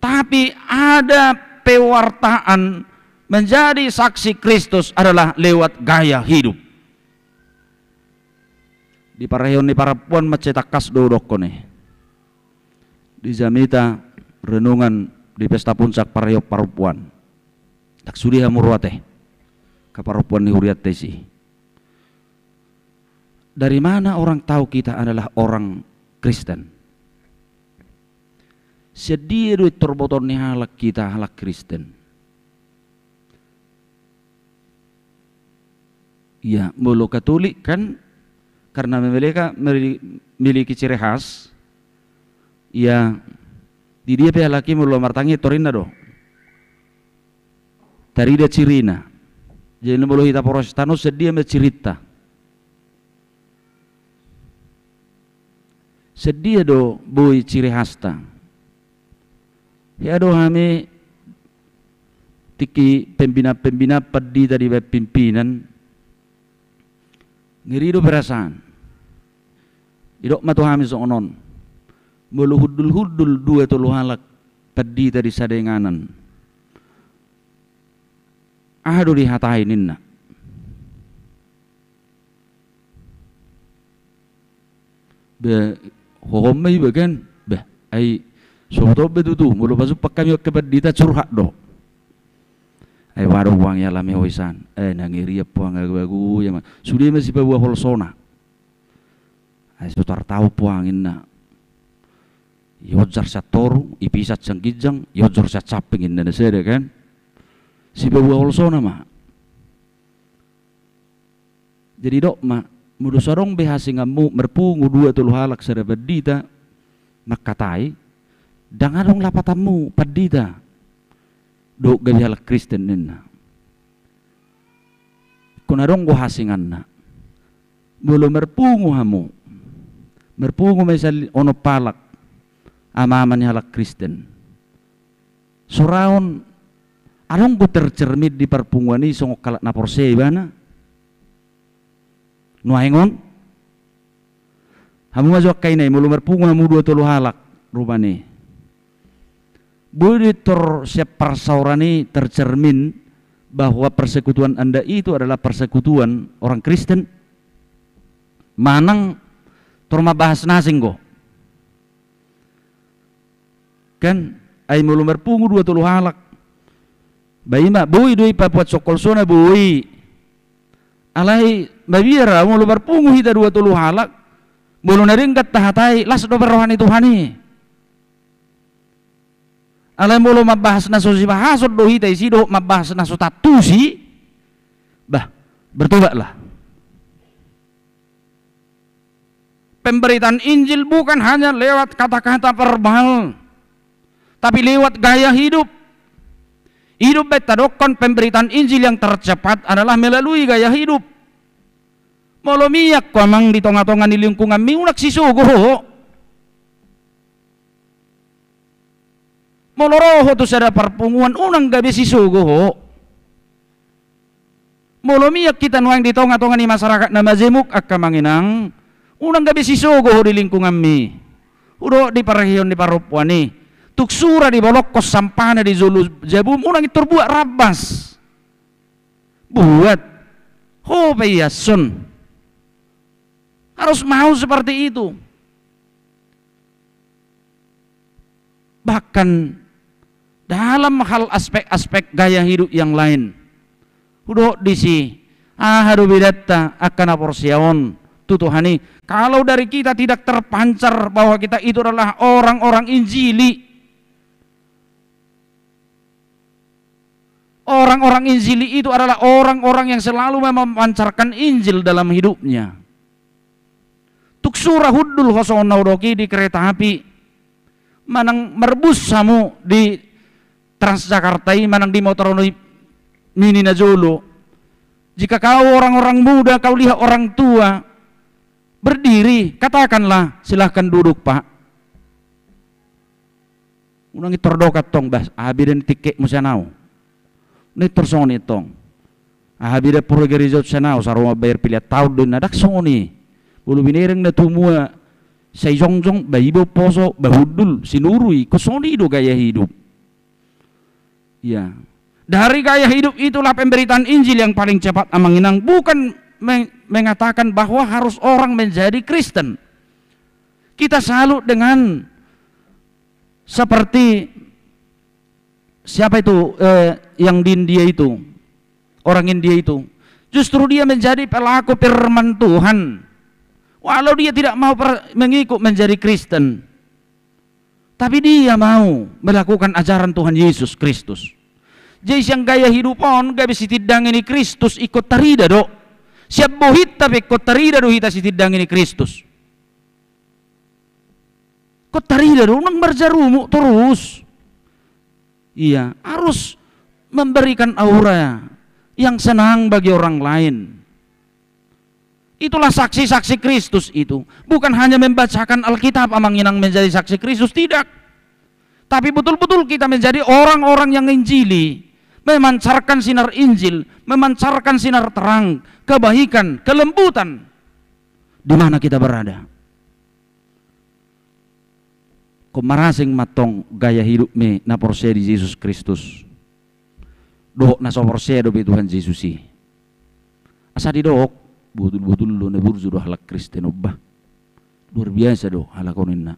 tapi ada pewartaan, menjadi saksi Kristus adalah lewat gaya hidup. Di parheon ni parompuan ma sai tangkas do dokkon i. Di jamita renungan di pesta puncak parheon parompuan. Ndang sude hamu ro ate. Angka parompuan ni hurianta isi. Dari mana orang tahu kita adalah orang Kristen? Sian dia do i tor botoon ni halak hita halak Kristen? Ia, molo Katolik kan, karena mereka meri-, miliki ciri khas, ia, di dia pe halak i molo martangiang tor inna do. Tarida cirina. Jadi molo hita Protestan on, sian dia ma cirinta? Sian dia do boi ciri khasta? Hea do hami tingki pembinaan-pembinaan pandita dibaen pimpinan. Ngeri do perasaan. Didok ma tu hami songon on. Molo hundul-hundul dua tolu halak pandita di sada inganan, aha do dihatai ninna? Be, hohom ma iba kan? Bah, ai so huboto be tutu, molo pajumpang hami angka pandita curhat do. Ai boha do puang i alami ho i san. Eh, na ngeri i puang, agu-agu ia ma. Sude ma sipaboa holsona. Ai so tartaon puang inna. Ionjar sian toru, ipisat sian ginjang, ionjor sian samping inna na sada kan. Sipaboa holsona ma. Jadi dok ma, molo so adong be hasinganmu marpungu dua tolu halak sada pandita, mangkatai, ndang adong lapatanmu pandita dohot gabe halak Kristen ninna. Ingkon adong do hasinganna. Molo marpungu hamu, marpungu ma i sian onom halak, ama-ama ni halak Kristen. Soraon, adong do tercermin di parpunguan i songon halak na porsea ibana? Nuaeng on? Hamu ma jo angka ina i, molo marpungu hamu dua tolu halak rupani, boi do i tor sian parsaoran i tercermin bahwa persekutuan Anda itu adalah persekutuan orang Kristen? Manang tor mambahas na asing do? Kan, ai molo marpungu dua tolu halak, ba i ma, boi do i paboa songkol sona, boi. Alai mabiar, molo marpungu hita dua tolu halak, molo na denggan tahatai, las dope roha ni Tuhan i. Alai molo mambahas na so sibahason do hita isi dohot mambahas na so taantusi, bah, bertobatlah. Pemberitaan Injil bukan hanya lewat kata-kata verbal, tapi lewat gaya hidup. I do umbaen tadokkon pemberitaan Injil yang tercepat adalah melalui gaya hidup. Molo miak ho amang di tonga-tonga ni lingkunganmi, unang sisogo ho. Molo ro ho tu sada parpunguan, unang gabe sisogo ho. Molo miak hita nuaeng di tonga-tonga ni masyarakat na majemuk, angka amang inang, unang gabe sisogo ho di lingkunganmi. Hudok di parheon ni parompuan i, tung sura dibolongkon sampahna di jolo jabum, unang intor buat rambas. Buat. Ho pe ias on. Harus mau seperti itu. Bahkan dalam hal aspek-aspek gaya hidup yang lain. Hudok disi, aha do bedanta angka na porsea on tu Tuhan i, kalau dari kita tidak terpancar bahwa kita itu adalah orang-orang Injili. Orang-orang Injili itu adalah orang-orang yang selalu mem-, memancarkan Injil dalam hidupnya. Tung sura hundul ho songon na hudok i di kereta api, manang marbus hamu di Transjakarta i, manang di motor on i, mini na jolo. Jika kau orang-orang muda, kau lihat orang tua berdiri, katakanlah, "Silahkan duduk, Pak." Unang intor dok antong, "Bah, aha beda ni tiketmu sian au?" Unang intor songon i antong. "Aha beda pur gareja on sian au, saro mambayar pilihan taon do inna." Ndang songon i. Molo binereng na tumua Sai jongjong, ba iba umposo, ba hundul, sinuru i, ingkon songon i do gaya hidup. Ya. Dari gaya hidup itulah pemberitaan Injil yang paling cepat, Amang Inang, bukan me-, mengatakan bahwa harus orang menjadi Kristen. Kita salut dengan seperti siapa itu, eh, yang di India itu, orang India itu, justru dia menjadi pelaku firman Tuhan. Walau dia tidak mau per-, mengikut menjadi Kristen, tapi dia mau melakukan ajaran Tuhan Yesus Kristus. Jadi sian gaya hidup on gabe sitindangi ni Kristus ingkon tarida do. Sian bohinta pe ingkon tarida do hita sitindangi ni Kristus. Ingkon tarida do, unang marjarumuk torus. Iya, harus memberikan aura yang senang bagi orang lain. Itulah saksi-saksi Kristus itu. Bukan hanya membacakan Alkitab, Amang Inang, menjadi saksi Kristus, tidak. Tapi betul-betul kita menjadi orang-orang yang nginjili, memancarkan sinar Injil, memancarkan sinar terang, kebaikan, kelembutan di mana kita berada. Ingkon marasing ma antong gaya hidupmi na porsea di Jesus Kristus dohot na so porsea dope Tuhan Jesus i. Asa didok, botul-botul do na burju do halak Kristen on, bah. Luar biasa do halak on, ninna.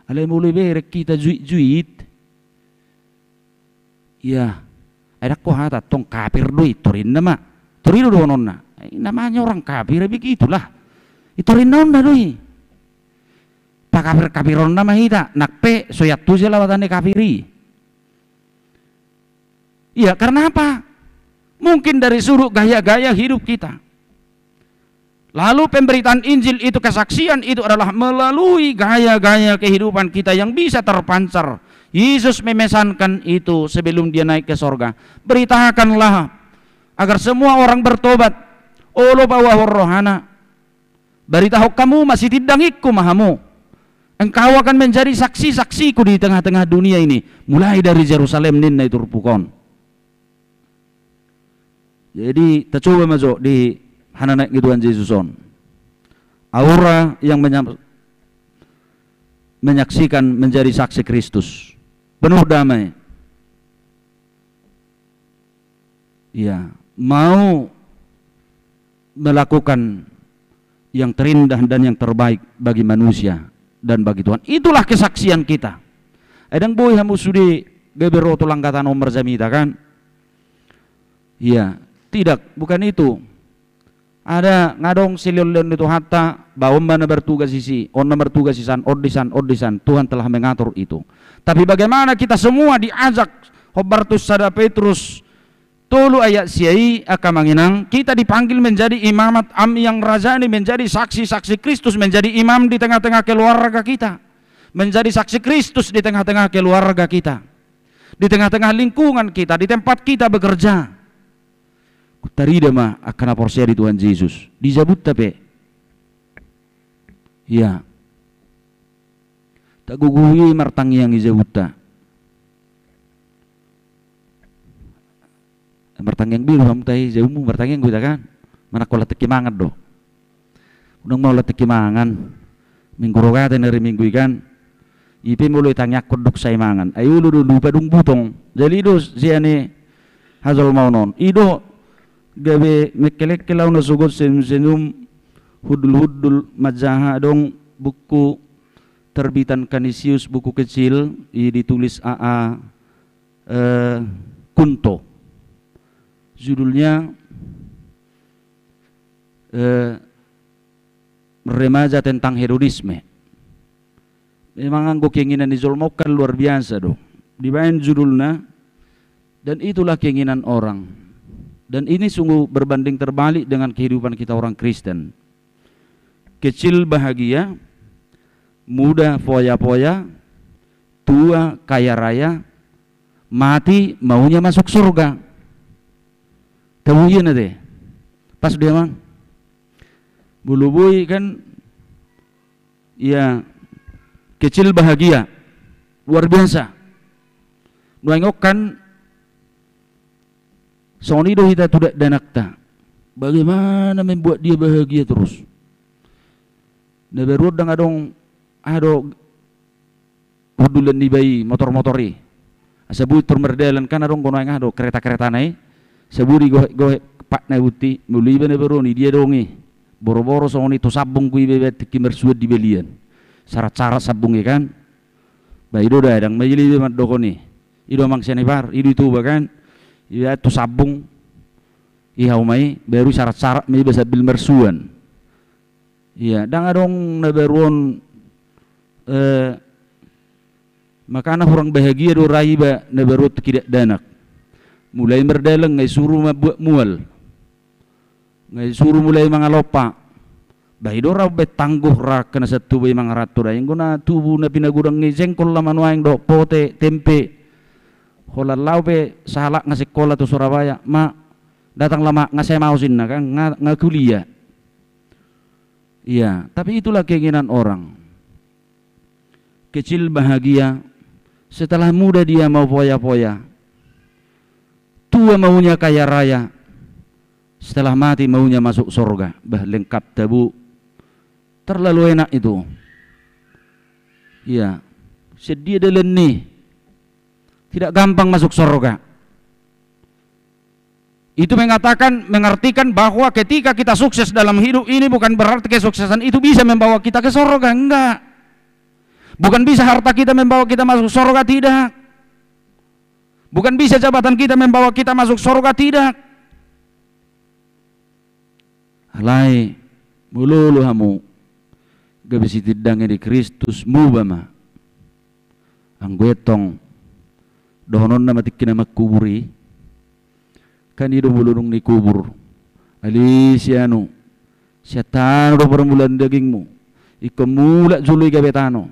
Alai molo ibereng hita juit-juit, iya. Ai ndang ho hata antong kafir do i, torinna ma. Tori do dohononna. Ai namanya orang kafir, ya begitulah. I torinna onna do i. Pakafir-kafironna ma hita, nang pe so iantusi lawatan ni kafir i. Iya, karena apa? Mungkin dari sudut gaya-gaya hidup kita. Lalu pemberitaan Injil itu, kesaksian itu adalah melalui gaya-gaya kehidupan kita yang bisa terpancar. Yesus memesankan itu sebelum dia naik ke sorga. Beritakanlah agar semua orang bertobat. Olo paboahon rohana. Baritahon hamu ma, sitindangihon ma hamu. Engkau akan menjadi saksi-saksiku di tengah-tengah dunia ini. Mulai dari Jerusalem, ninna i, turpuk on. Jadi, tacoba ma jo di hananaek ni Tuhan Jesus on. Aura yang menya-, menyaksikan menjadi saksi Kristus. Penuh damai. Iya, mau melakukan yang terindah dan yang terbaik bagi manusia dan bagi Tuhan. Itulah kesaksian kita. Ai ndang boi hamu sude gabe ro tu langgatan on marjamita, kan? Iya, tidak, bukan itu. Ada, nga adong silehon-lehon ni Tuhanta, bah on ma na martugas disi, on na martugas disan, on disan, on disan. Tuhan telah mengatur itu. Tapi bagaimana kita semua diajak, hombar tu sada Petrus tolu ayat sia i, angka amang inang, kita dipanggil menjadi imamat, am yang rajani, menjadi saksi-saksi Kristus, menjadi imam di tengah-tengah keluarga kita. Menjadi saksi Kristus di tengah-tengah keluarga kita. Di tengah-tengah lingkungan kita, di tempat kita bekerja. Tarida ma angka na porsea di Tuhan Jesus. Di jabunta pe. Iya. Tagogo i martangiang i jabunta. Martangiang be do hamu, tai jabunmu martangiang do hita, kan? Manang holan tingki mangan do. Unang ma holan tingki mangan. Minggu Rogate na ari Minggu i, kan? I pe molo itangiangkon dung sae mangan. Ai olo do lupa dung butong. Jadi i do sian i hajolmaon on. I do gabe mengkelengkel au na sogot senyum-senyum, hundul-hundul, manjaha adong buku terbitan Canisius, buku kecil, i ditulis A A, eh, Kunto. Judulnya, eh, Remaja tentang Hedonisme. Memang anggo keinginan ni jolma on kan luar biasa do. Dibaen judulna, dan itulah keinginan orang. Dan ini sungguh berbanding terbalik dengan kehidupan kita orang Kristen. Kecil bahagia, muda foya-foya, tua kaya raya, mati maunya masuk surga. Tahu iya na te? Pas dia, Mang. Molo boi kan, ya, kecil bahagia. Luar biasa. Nuaeng on kan, songon i do hita tu dakdanakta. Bagaimana membuat dia bahagia terus? Na baru on ndang adong aha do, hundulan niba i, motor-motor i. Asa boi tor mardalan, kan adong do nuaeng aha do, kereta-keretana i. Asa boi digohet-gohet patna i, boti molo iba na baru on, i dia adong i. Boro-boro songon i, tu sambung do iba, iba tingki marsuan di balian. Sarat-sarat sambung i kan. Ba i do da, ndang maila iba mandok on i. I do Amang Sianipar, i do i Toba kan. Iba tu sambung. I hauma i, baru sarat-sarat ma iba sambil marsuan. Ia, ndang adong na baru on, eh, makana hurang bahagia do ra iba na baru on tingki dakdanak. Mulai mardalan nga isuru mambuat mual. Nga isuru mulai mangalompa. Ba i do ra umbaen tangguh ra angka na santubu i mangaranto da. Anggo na tubu na pinagodang i jengkol nama nuaeng dohot pote, tempe. Holan laho pe sahalak nga sikola tu Surabaya. Ma, datang lamak nga sai maos inna kan, nga, nga kuliah. Iya, tapi itulah keinginan orang. Kecil bahagia, setelah muda dia mau foya-foya. Tua maunya kaya raya, setelah mati maunya masuk sorga. Bah, lengkap tabo. Terlalu enak itu. Iya. Sedia dalan ni. Tidak gampang masuk sorga. Itu mengatakan, mengartikan bahwa ketika kita sukses dalam hidup ini, bukan berarti kesuksesan itu bisa membawa kita ke sorga, enggak. Bukan bisa harta kita membawa kita masuk sorga, tidak. Bukan bisa jabatan kita membawa kita masuk sorga, tidak. Alai, molo olo hamu gabe sitindangi ni Kristus, muba ma. Anggo i tong, dohononna ma tingki na mangkubur i. Kan i do molo dung ni kubur. Ale si anu, sian tano do parmulaan dagingmu. Ingkon mulak jolo i gabe tano.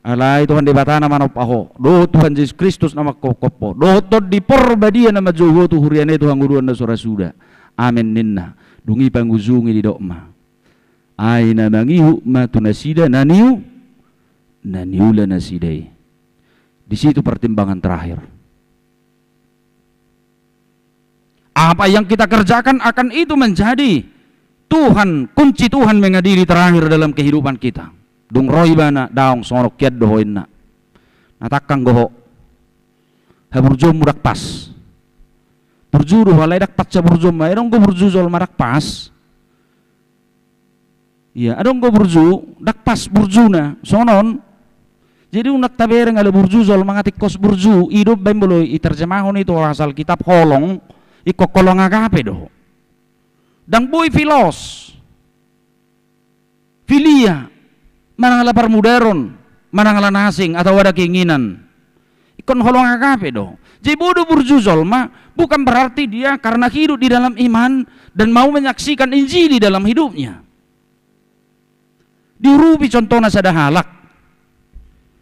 Alai Tuhan Debata na manompa ho, dohot Tuhan Jesus Kristus na mangkophop ho, dohot Tondi Porbadia na manjou ho tu huriana i tu hangoluan na so ra suda. Amen ninna. Dung i pangujungi didok ma: Ai na mangihut ma tu nasida na niu, na niula nasida i. Di situ pertimbangan terakhir. Apa yang kita kerjakan akan itu menjadi Tuhan, kunci Tuhan mengadili terakhir dalam kehidupan kita. Dung ro ibana, daong, songon on hian do ho inna. Na tangkang do ho. Haburjuonmu ndang pas. Burju do ho, alai ndang pas haburjuonmu. Ai adong do burju jolma ndang pas. Iya, adong do burju, ndang pas burjuna, songon on. Jadi unang tabereng ala burju jolma nga tingkos burju, i do umbaen molo iterjemahon i tu asal kitab holong, ingkon holong agape do. Ndang boi filos. Filia, manang ala parmudaron, manang ala na asing, atau ada keinginan. Ingkon holong agape do. Jadi bodo burju jolma, bukan berarti dia karena hidup di dalam iman dan mau menyaksikan Injili dalam hidupnya. Diurupi contohna sada halak.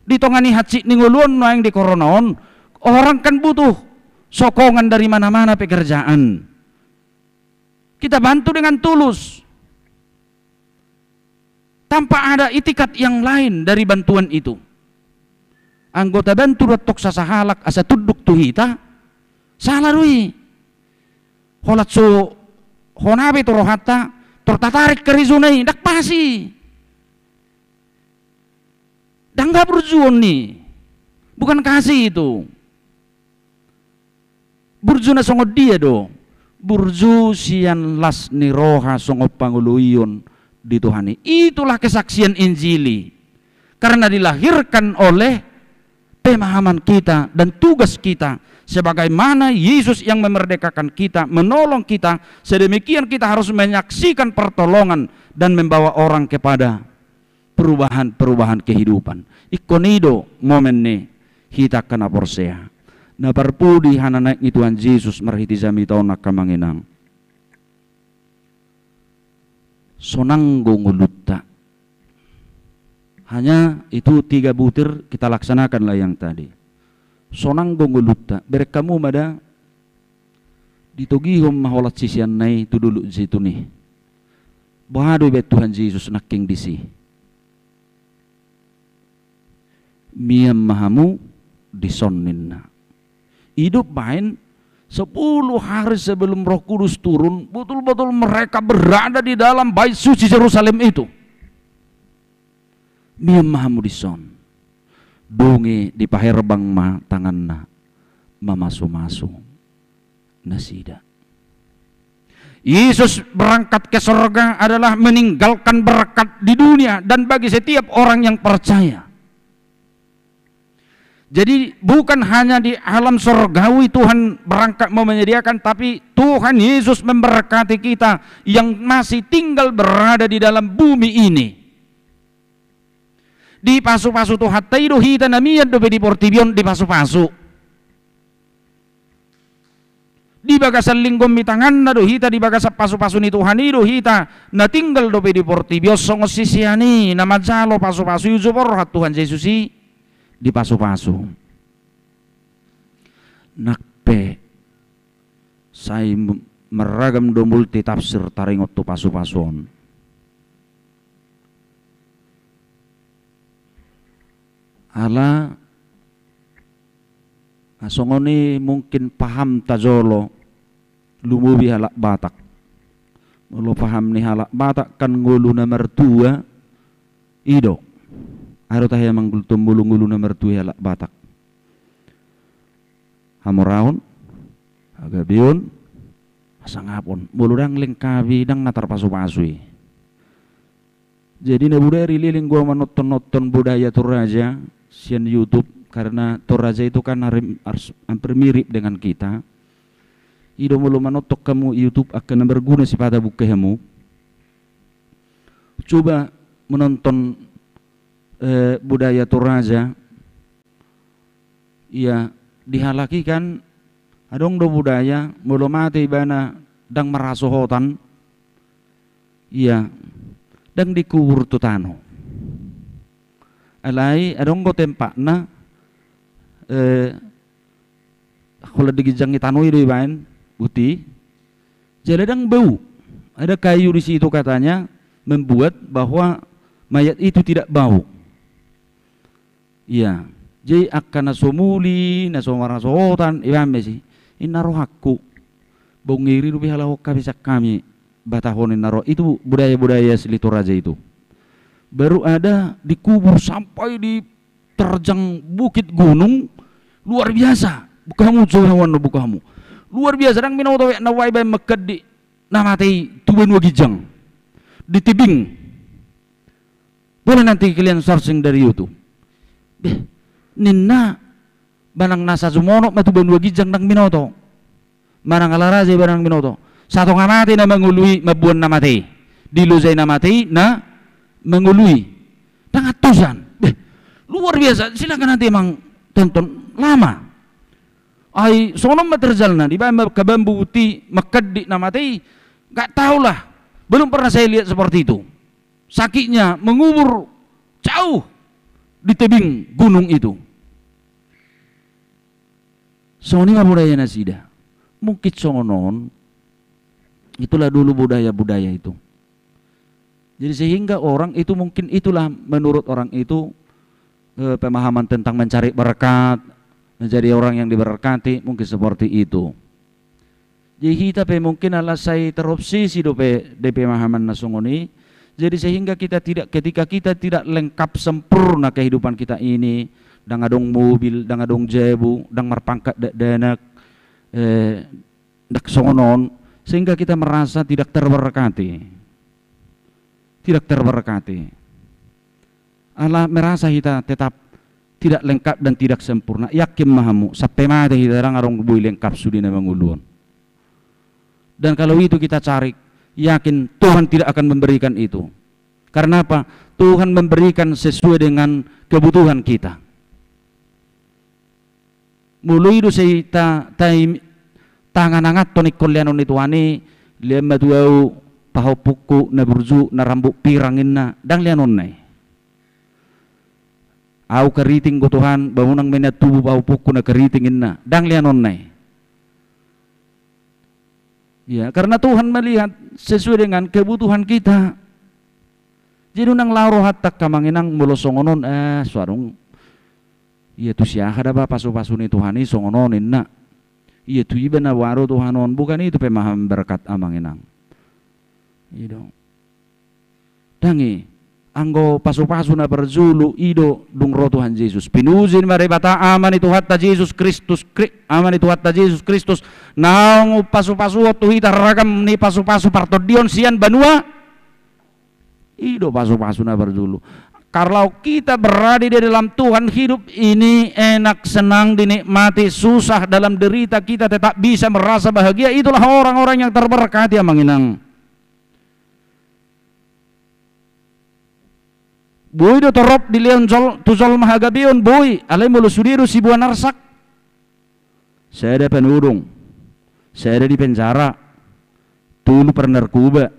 Di tonga ni hansit ni ngolu on nuaeng di korona on, orang kan butuh sokongan dari mana-mana pekerjaan. Kita bantu dengan tulus. Tanpa ada itikat yang lain dari bantuan itu. Anggo tabantu do antong sasahalak asa tunduk tu hita, sala do i. Holan so hona be tu rohanta, tor tatarik karejo na i, ndang pas i. Ndang haburjuon i. Bukan kasih itu. Burju na songon dia do? Burju sian las ni roha songon pangoloion di Tuhan i. Itulah kesaksian Injili. Karena dilahirkan oleh pemahaman kita dan tugas kita sebagaimana Yesus yang memerdekakan kita, menolong kita, sedemikian kita harus menyaksikan pertolongan dan membawa orang kepada perubahan-perubahan kehidupan. Ingkon i do momen ni hita angka na porsea. Na parpudi hananaek ni Tuhan Jesus marhite jamita on angka amang inang. Sonang do ngolunta. Hanya itu tiga butir kita laksanakanlah yang tadi. Sonang do ngolunta. Bereng hamu ma da, ditogihon ma holan siseanna i tu dolok Jetun i. Boha do ibaen Tuhan Jesus nangkin disi? Mian ma hamu dison ninna. I do umbaen sepuluh hari sebelum Roh Kudus turun, betul-betul mereka berada di dalam Bait Suci Jerusalem itu. Mian ma hamu dison. Dung i dipaherbang ma tanganna mamasumasu nasida. Yesus berangkat ke sorga adalah meninggalkan berkat di dunia dan bagi setiap orang yang percaya. Jadi, bukan hanya di alam sorgawi Tuhan berangkat mau menyediakan, tapi Tuhan Yesus memberkati kita yang masih tinggal berada di dalam bumi ini. Dipasupasu Tuhanta i do hita na mian dope di portibi on dipasupasu. Di bagasan linggomi tanganna do hita, di bagasan pasupasu ni Tuhan i do hita, na tinggal dope di portibi on songon sisean i na manjalo pasupasu i, uju borhat Tuhan Jesus i dipasupasu. Nang pe sai m-, marragam do multi tafsir taringot tu pasupasu on. Ala, ah, songon i mungkin pahamta jolo, lumobi halak Batak. Molo paham ni halak Batak kan ngolu na martua, i do. Ai ro tahe amang, ngolu, ngolu na martua i halak Batak. Hamoraon, hagabeon, hasangapon. Molo ndang lengkap i, ndang na tarpasupasu i. Jadi na budaya rileleng gua manonton-nonton budaya Toraja sian YouTube, karena Toraja itu kan harim-, ars-, hampir mirip dengan kita. I do molo manonton hamu YouTube angka na marguna sipata bungka hamu. Coba menonton, eh, budaya Toraja. Ia, di halak i kan adong do budaya, molo mate ibana ndang marhasohotan, ia, ndang dikubur tu tano. Alai adong do tempatna, eh, holan di ginjang ni tano i do ibaen, buti. Jala ndang bau. Ada kayu di situ katanya membuat bahwa mayat itu tidak bau. Ia, jadi angka na so muli, na so marhasohotan, ibaen ma i, ninna rohangku. Bung iri dope halak on, habisan hami Batahon, ninna roha. Itu budaya-budaya asli Toraja itu. Baru ada dikubur sampai di terjang bukit gunung, luar biasa. Bungka hamu, coba hamu, bungka hamu. Luar biasa, ndang binoto be na ua ibaen mangkandit na mate i tu banua ginjang. Di tebing. Boleh nanti kalian searching dari YouTube. Beh, ninna, manang na sajumonok ma tu banua ginjang ndang binoto. Manang ala raja iba ndang binoto. Satonga mate na mangolu i mamboan na mate i. Dilojai na mate i na mangolu i. Ndang antusan. Beh, luar biasa. Silakan nanti amang tonton, lama. Ai songon on ma terjalna, dibaen ma angka bambu, buti, mangkandit na mate i. Nggak tahulah. Belum pernah saya lihat seperti itu. Sakitnya mengubur jauh di tebing gunung itu. Songon i ma budaya nasida. Mungkin songon on, itulah dulu budaya-budaya itu. Jadi sehingga orang itu mungkin itulah menurut orang itu, eh, pemahaman tentang mencari berkat, menjadi orang yang diberkati, mungkin seperti itu. Jadi hita pe mungkin ala sai terobsesi dope di pemahaman na songon i. Jadi sehingga kita tidak, ketika kita tidak lengkap sempurna kehidupan kita ini, ndang adong mobil, ndang adong jabu, ndang marpangkat dakdanak, eh, ndang songon on, sehingga kita merasa tidak terberkati. Tidak terberkati. Ala merasa hita tetap tidak lengkap dan tidak sempurna. Yakin ma hamu, sampe mate hita ndang adong boi lengkap sude na mangolu on. Dan kalau itu kita cari, yakin Tuhan tidak akan memberikan itu. Karena apa? Tuhan memberikan sesuai dengan kebutuhan kita. Molo i do sai ta-, tai-, taangan-anganhon ingkon lianon ni Tuhan i, lean ma tu ahu pahompungku na burju, na rambut pirang, ninna, ndang lianonna i. Ahu keriting do Tuhan, ba unang ma nian tubu pahompungku na keriting, ninna, ndang lianonna i. Ya, karena Tuhan melihat sesuai dengan kebutuhan kita. Jadi unang laho rohanta, amang inang, molo songon on, eh, so adong. Ia tu si aha da ba pasupasu ni Tuhan i songon on, ninna. Ia tu iba na boha do Tuhan on, bukan itu pemahaman berkat, amang inang. I do. Ndang i. Anggo pasu-pasu na parjolo i do dung ro Tuhan Jesus. Pinuji ma Debata Ama ni Tuhanta Jesus Kristus, Kri-, Ama ni Tuhanta Jesus Kristus, naung umpasupasuhon tu hita ragam ni pasu-pasu partondion sian banua. I do pasu-pasu na parjolo. Kalau kita berada di dalam Tuhan, hidup ini enak, senang, dinikmati, susah, dalam derita, kita tetap bisa merasa bahagia. Itulah orang-orang yang terberkati, amang inang. Boi do torop dilehon jol-, tu jolma hagabeon, boi, alai molo sude do siboan arsak. Sada panodong, sada di penjara, tolu parnarkoba,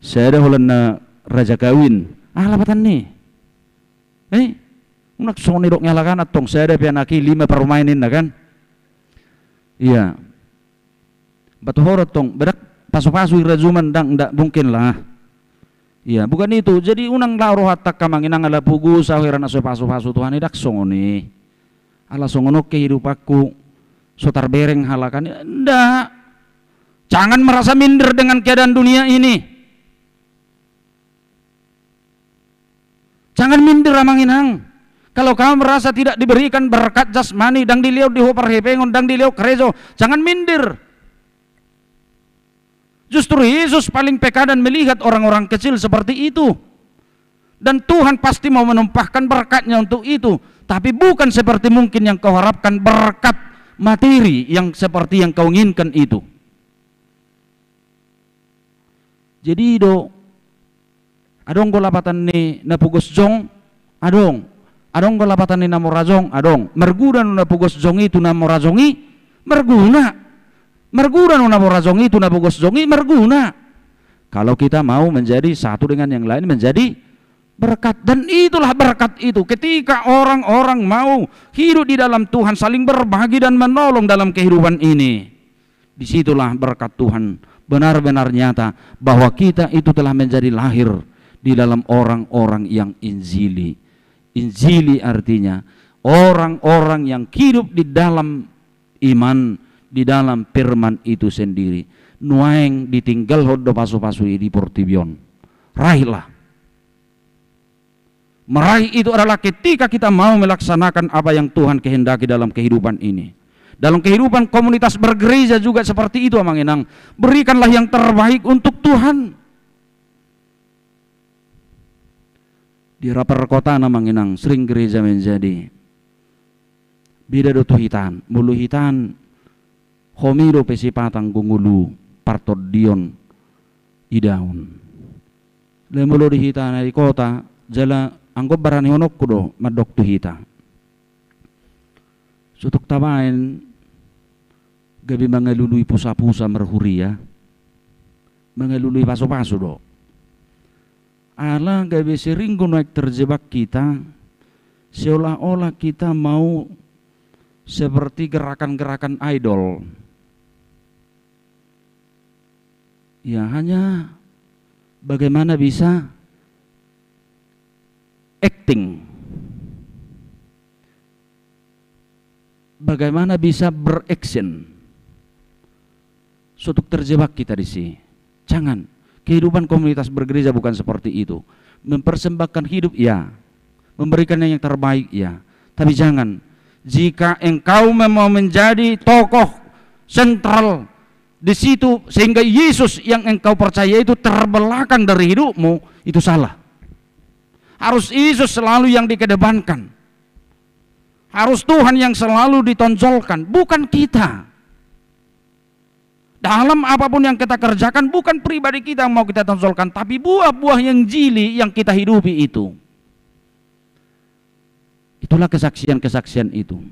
sada holan na raja kawin. Aha lapatanna i? Eh? Unang songon na didok ni halak an antong, sada pe anak i, lima parumaen ninna kan? Iya. Ba toho do antong, ba ndang pasu-pasu i rajuman, ndang, ndak mungkin lah. Iya, bukan itu. Jadi unang laho rohanta, amang inang, ala pogos ahu hera na so dipasu-pasu Tuhan i, ndang songon i. Ala songon on kehidupanku, so tarbereng halak an i, ndak. Jangan merasa minder dengan keadaan dunia ini. Jangan minder, amang inang. Kalau kamu merasa tidak diberikan berkat jasmani, ndang dilehon di ho parhepengon, ndang dilehon karejo, jangan minder. Justru Yesus paling peka dan melihat orang-orang kecil seperti itu. Dan Tuhan pasti mau menumpahkan berkat-Nya untuk itu. Tapi bukan seperti mungkin yang kau harapkan, berkat materi yang seperti yang kau inginkan itu. Jadi do, adong do lapatan ni na pogos jong, adong. Adong do lapatan ni na mora jong, adong. Marguna do na pogos jong i tu na mora jong i, marguna. Marguna do na mora jong i tu na pogos jong i, marguna. Kalau kita mau menjadi satu dengan yang lain, menjadi berkat. Dan itulah berkat itu. Ketika orang-orang mau hidup di dalam Tuhan, saling berbagi dan menolong dalam kehidupan ini, di situlah berkat Tuhan benar-benar nyata, bahwa kita itu telah menjadi lahir di dalam orang-orang yang injili. Injili artinya orang-orang yang hidup di dalam iman, di dalam firman itu sendiri. Nuaeng ditinggalhon do pasu-pasu i di portibi on. Raihlah. Meraih itu adalah ketika kita mau melaksanakan apa yang Tuhan kehendaki dalam kehidupan ini. Dalam kehidupan komunitas bergereja juga seperti itu, amang inang. Berikanlah yang terbaik untuk Tuhan. Di ra perkotaan, amang inang, sering gereja menjadi. Beda do tu hita an. Molo hita an, homi dope sipata anggo ngolu partondion idaon. Alai molo di hita na di kota, jala anggo baranihononku do mandok tu hita. Sotung tabaen gabe mangalului pusa-pusa marhuria, mangalului pasu-pasu do. Ala gabe sering do nuaeng terjebak kita, seolah-olah kita mau seperti gerakan-gerakan idol. Ya, hanya bagaimana bisa acting. Bagaimana bisa beraction. Sotung terjebak kita di sini. Jangan. Kehidupan komunitas bergereja bukan seperti itu. Mempersembahkan hidup, ya. Memberikan yang terbaik, ya. Tapi jangan. Jika engkau memang menjadi tokoh sentral di situ, sehingga Yesus yang engkau percaya itu terbelakang dari hidupmu, itu salah. Harus Yesus selalu yang dikedepankan. Harus Tuhan yang selalu ditonjolkan, bukan kita. Dalam apapun yang kita kerjakan, bukan pribadi kita yang mau kita tonjolkan, tapi buah-buah yang jili yang kita hidupi itu. Itulah kesaksian-kesaksian itu.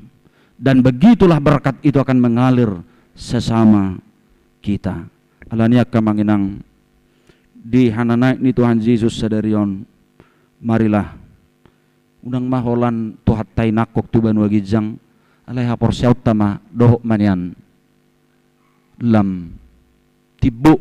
Dan begitulah berkat itu akan mengalir sesama kita. Alani i, angka amang inang, di hananaek ni Tuhan Jesus sadari on, marilah, unang ma holan Tuhanta i nangkok tu banua ginjang, alai haporseaonta ma dohot ma nian. Lam timbo.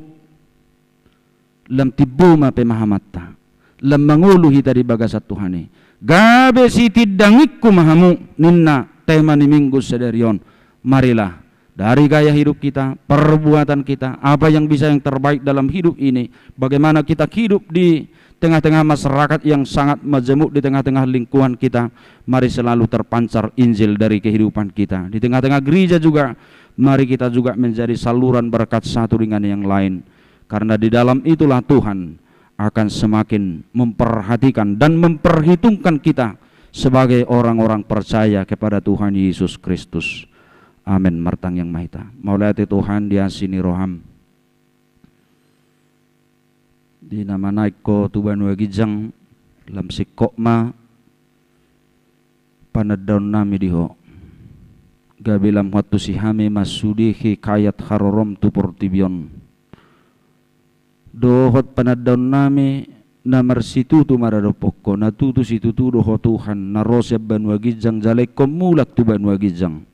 Lam timbo ma pemahamanta. Lam mangolu hita di bagasan Tuhan i. Gabe sitindangingku ma hamu, ninna tema ni Minggu sadari on. Marilah, dari gaya hidup kita, perbuatan kita, apa yang bisa yang terbaik dalam hidup ini, bagaimana kita hidup di tengah-tengah masyarakat yang sangat majemuk, di tengah-tengah lingkungan kita. Mari selalu terpancar Injil dari kehidupan kita. Di tengah-tengah gereja juga, mari kita juga menjadi saluran berkat satu dengan yang lain. Karena di dalam itulah Tuhan akan semakin memperhatikan dan memperhitungkan kita sebagai orang-orang percaya kepada Tuhan Yesus Kristus. Amin. Martangiang ma hita. Mauliate Tuhan di asi ni roham, di na manaek Ho tu banua ginjang, lam singkop ma panandaonnami di Ho. Gabe lam huantusi hami ma sude hikayat harorom tu portibi on. Dohot panandaonnami na marsitutu maradophon Ho, na tutu situtu do Ho Tuhan, na ro sian banua ginjang jala ingkon mulak tu banua ginjang.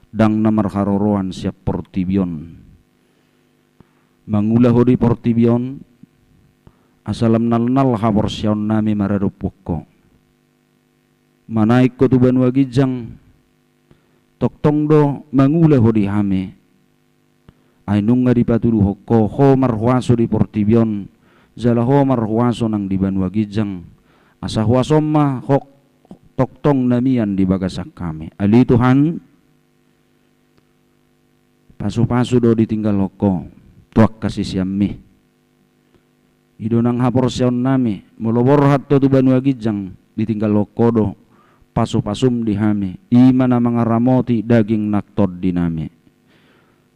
Ndang na marharoroan sian portibi on. Mangula Ho di portibi on, asa lam nalnal haporseaonnami maradophon Ho. Manaek Ho tu banua ginjang, tongtong do mangula Ho di hami. Ai nunga dipatuduhon Ho, Ho marhuaso di portibi on, jala Ho marhuaso nang di banua ginjang. Asa huasom ma Ho tongtong na mian di bagasan hami. Ale Tuhan, pasupasu do ditinggalhon Ho tu angka siseanmi. I do nang haporseaonnami, molo borhat Ho tu banua ginjang, ditinggalhon Ho do pasupasum di hami, i ma na mangaramoti daging nang tondinami.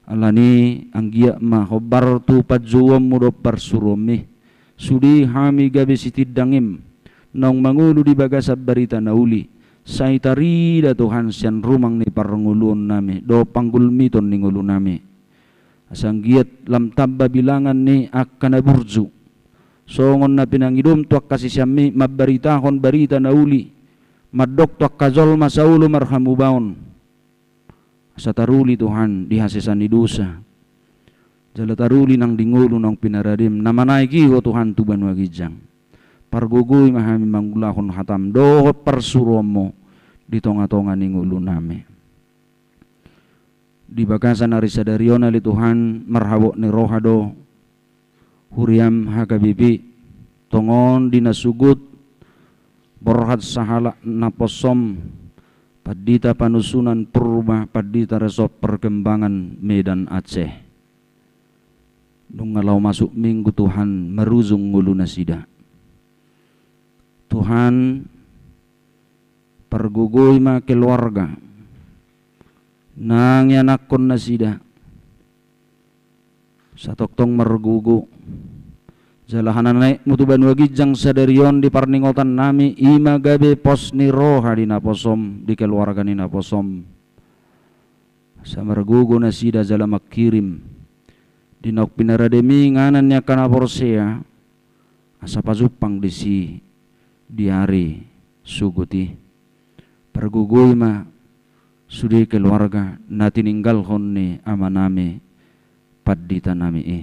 Alani anggiat ma hombar tu panjouonmu dohot parsuruonmi, sude hami gabe sitindangim, naung mangolu di bagasan barita na uli, sai tarida Tuhan sian rumang ni parngoluonnami dohot panggulmiton ni ngolunami. Asa anggiat lam tamba bilangan ni angka na burju, songon na pinangidom tu angka siseanmi mambaritahon barita na uli, mandok tu angka jolma saolo marhamubaon. Asa taruli Tuhan di hasesaan ni dosa, jala taruli nang di ngolu naung pinaradem, na manaek i Ho Tuhan tu banua ginjang. Pargogoi ma hami mangulahon hatam dohot parsuruonmu di tongatonga ni ngolunami. Di bagasan ari sadari on ale Tuhan, marhabot ni roha do huriam H K B P, tongon di na sugut, borhat sahalak naposom, Pandita Panusunan Purba, Pandita Resort Perkembangan Medan Aceh. Nunga laho masuk Minggu Tuhan, marujung ngolu nasida. Tuhan, pargogoi ma keluarga, nang ianakhon nasida, satongtong margogo. Jala hananaekmu tu banua ginjang sadari on di parningotannami, i ma gabe pos ni roha di naposom, di keluarga ni naposom. Asa margogo nasida jala mangkirim di naung pinarademi inganan ni angka na porsea, asa pajumpang disi di ari sugut i. Pargogoi ma sude keluarga na tininggalhon ni amanami panditanami i.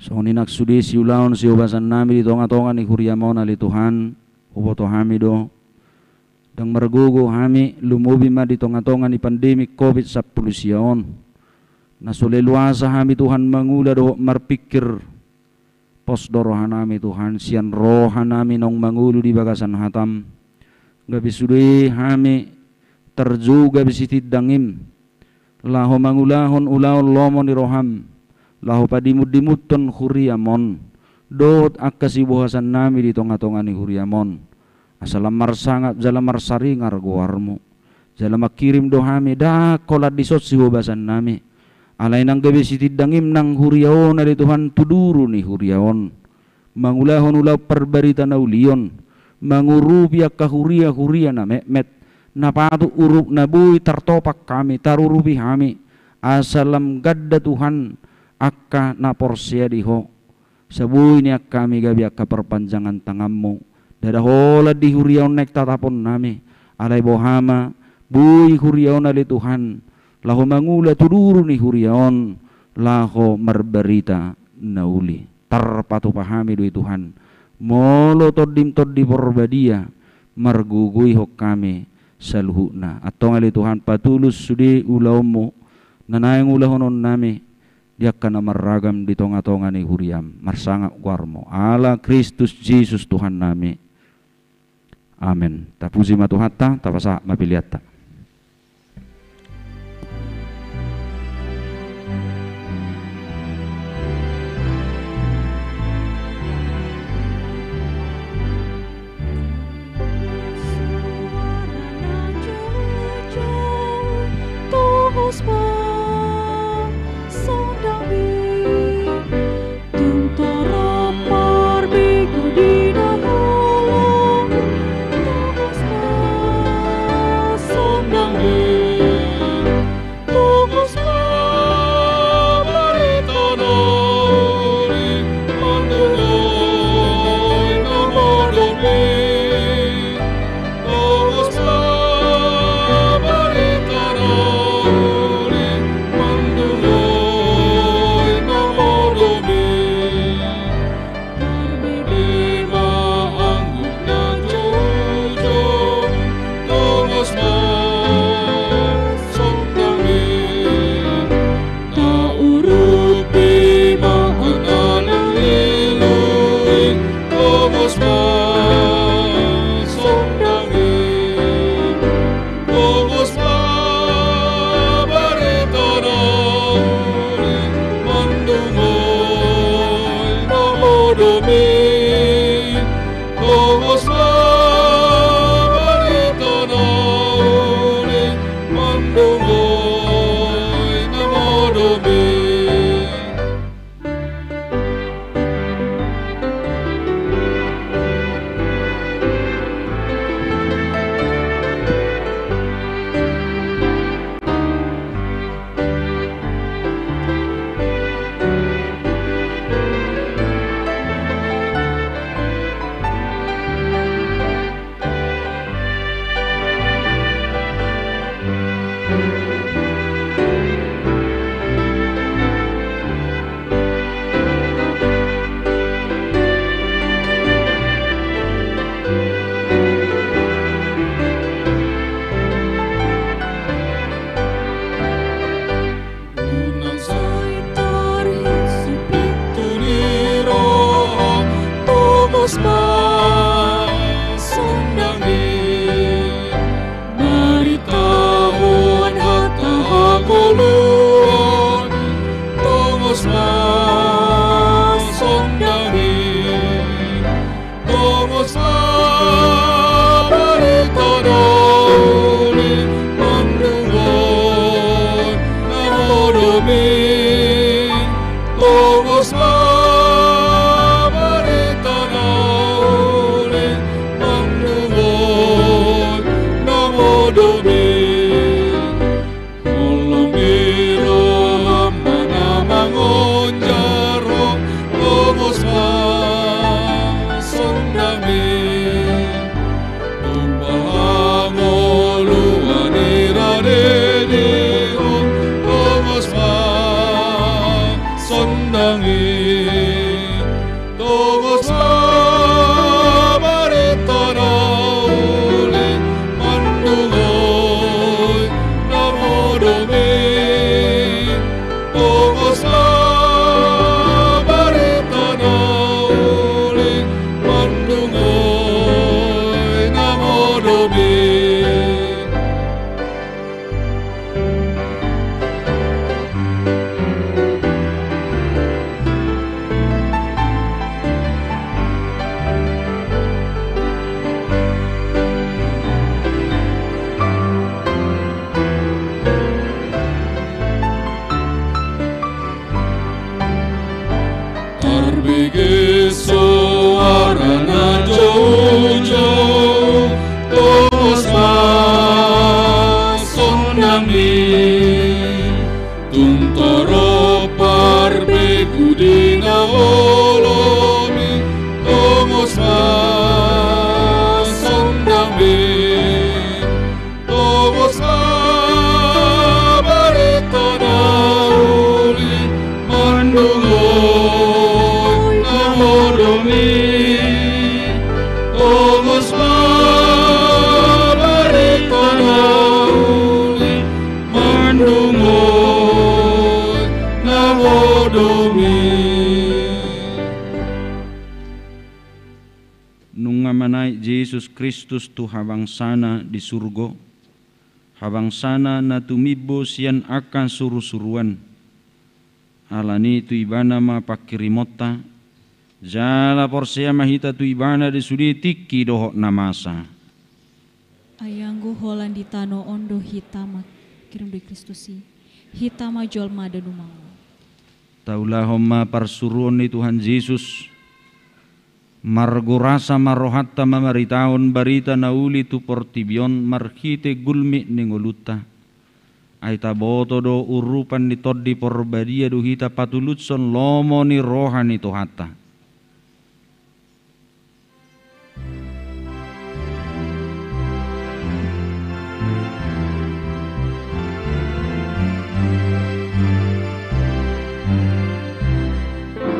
Songon i nang sude siulaon sihobasannami di tongatonga ni huriam on ale Tuhan, huboto hami do, ndang margogo hami, lumobi ma di tongatonga ni pandemi Covid sampulu sia on. Na so leluasa hami Tuhan mangula dohot marpingkir, pos do rohanami Tuhan, sian rohanami naung mangolu di bagasan hatam. Gabe sude hami tarjou gabe sitindangim, laho mangulahon ulaon lomo ni roham, laho padimundimunhon huriam on, dohot angka sibohasannami di tongatonga ni huriam on. Asa lam marsangap jala marsaringar goarmu. Jala mangkirim do hami, ndang holan dison sihobasannami. Alai nang gabe sitindangim nang huria on ale Tuhan tu duru ni huria on. Mangulahon ulaon parbarita na uli on. Mangurupi angka huria-huria na metmet. Na patut urup na boi tartopak hami, tarurupi hami. Asa lam ganda Tuhan angka na porsea di Ho. Asa boi nian hami gabe angka parpanjangan tanganmu. Ndada holan di huria on naeng tataponnami. Alai boha ma, boi huria on ale Tuhan, laho mangula tu duru ni huria on, laho marbarita na uli. Tarpatupa hami do i Tuhan. Molo Tondim Tondi Porbadia, margogoihon hami saluhutna. Antong ale Tuhan, patulus sude ulaonmu, na naeng ulahononnami di angka na marragam di tongatonga ni huriaM, marsangap goarMu, ala Kristus Jesus Tuhannami. Amen. Tapuji ma Tuhanta, tapasahat ma peleanta. Tung torop parbegu di na holong, tongos ma sondangmi. Tongos ma barita na uli mandungoi na modom i. Tongos ma barita na uli mandungoi na modom i. Tarbege ma anggur na joujou, tongos ma sondangmi. Taurupi ma angka na lului, tongos ma sondangmi. Tongos ma barita na uli mandungoi na modom i. Tongos ma barita na uli mandungoi na modom i. Unang sai tarhinsu pintu ni roha, tongos ma sondangmi. Baritahon hata hangoluan, tongos ma sondangmi. Tongos ma barita na uli mandungoi na modom i. Tongos ma barita na uli mandungoi na modom i. Molo nunga roham ma na mangonjar ho, tongos ma sondangmi. Tupa hangoluan i rade di ho, tongos ma sondangmi. Tongos ma barita na uli mandungoi na modom i. Tongos ma barita na uli mandungoi na modom i. Tarbege soara na joujou, tongos ma sondangmi. Tung torop parbegu di na holom i, tongos ma sondangmi. Tongos ma barita na uli mandungoi na modom i. Tongos ma barita na uli mandungoi Jesus Kristus tu habangsana di surgo, habangsana na tumimbo sian angka surusuruan. Alani tu Ibana ma pangkirimonta, jala porsea ma hita tu Ibana di sude tingki dohot na masa. Ai anggo holan di tano on do hita mangkirim dohot Kristus i, hita ma jolma na dumangol. Taulahon ma parsuruon ni Tuhan Jesus, margurasa ma rohanta mamaritahon barita na uli tu portibi on marhite gulmit ni ngolunta. Ai taboto do urupan ni Tondi Porbadia do hita patulushon lomo ni roha ni Tuhanta.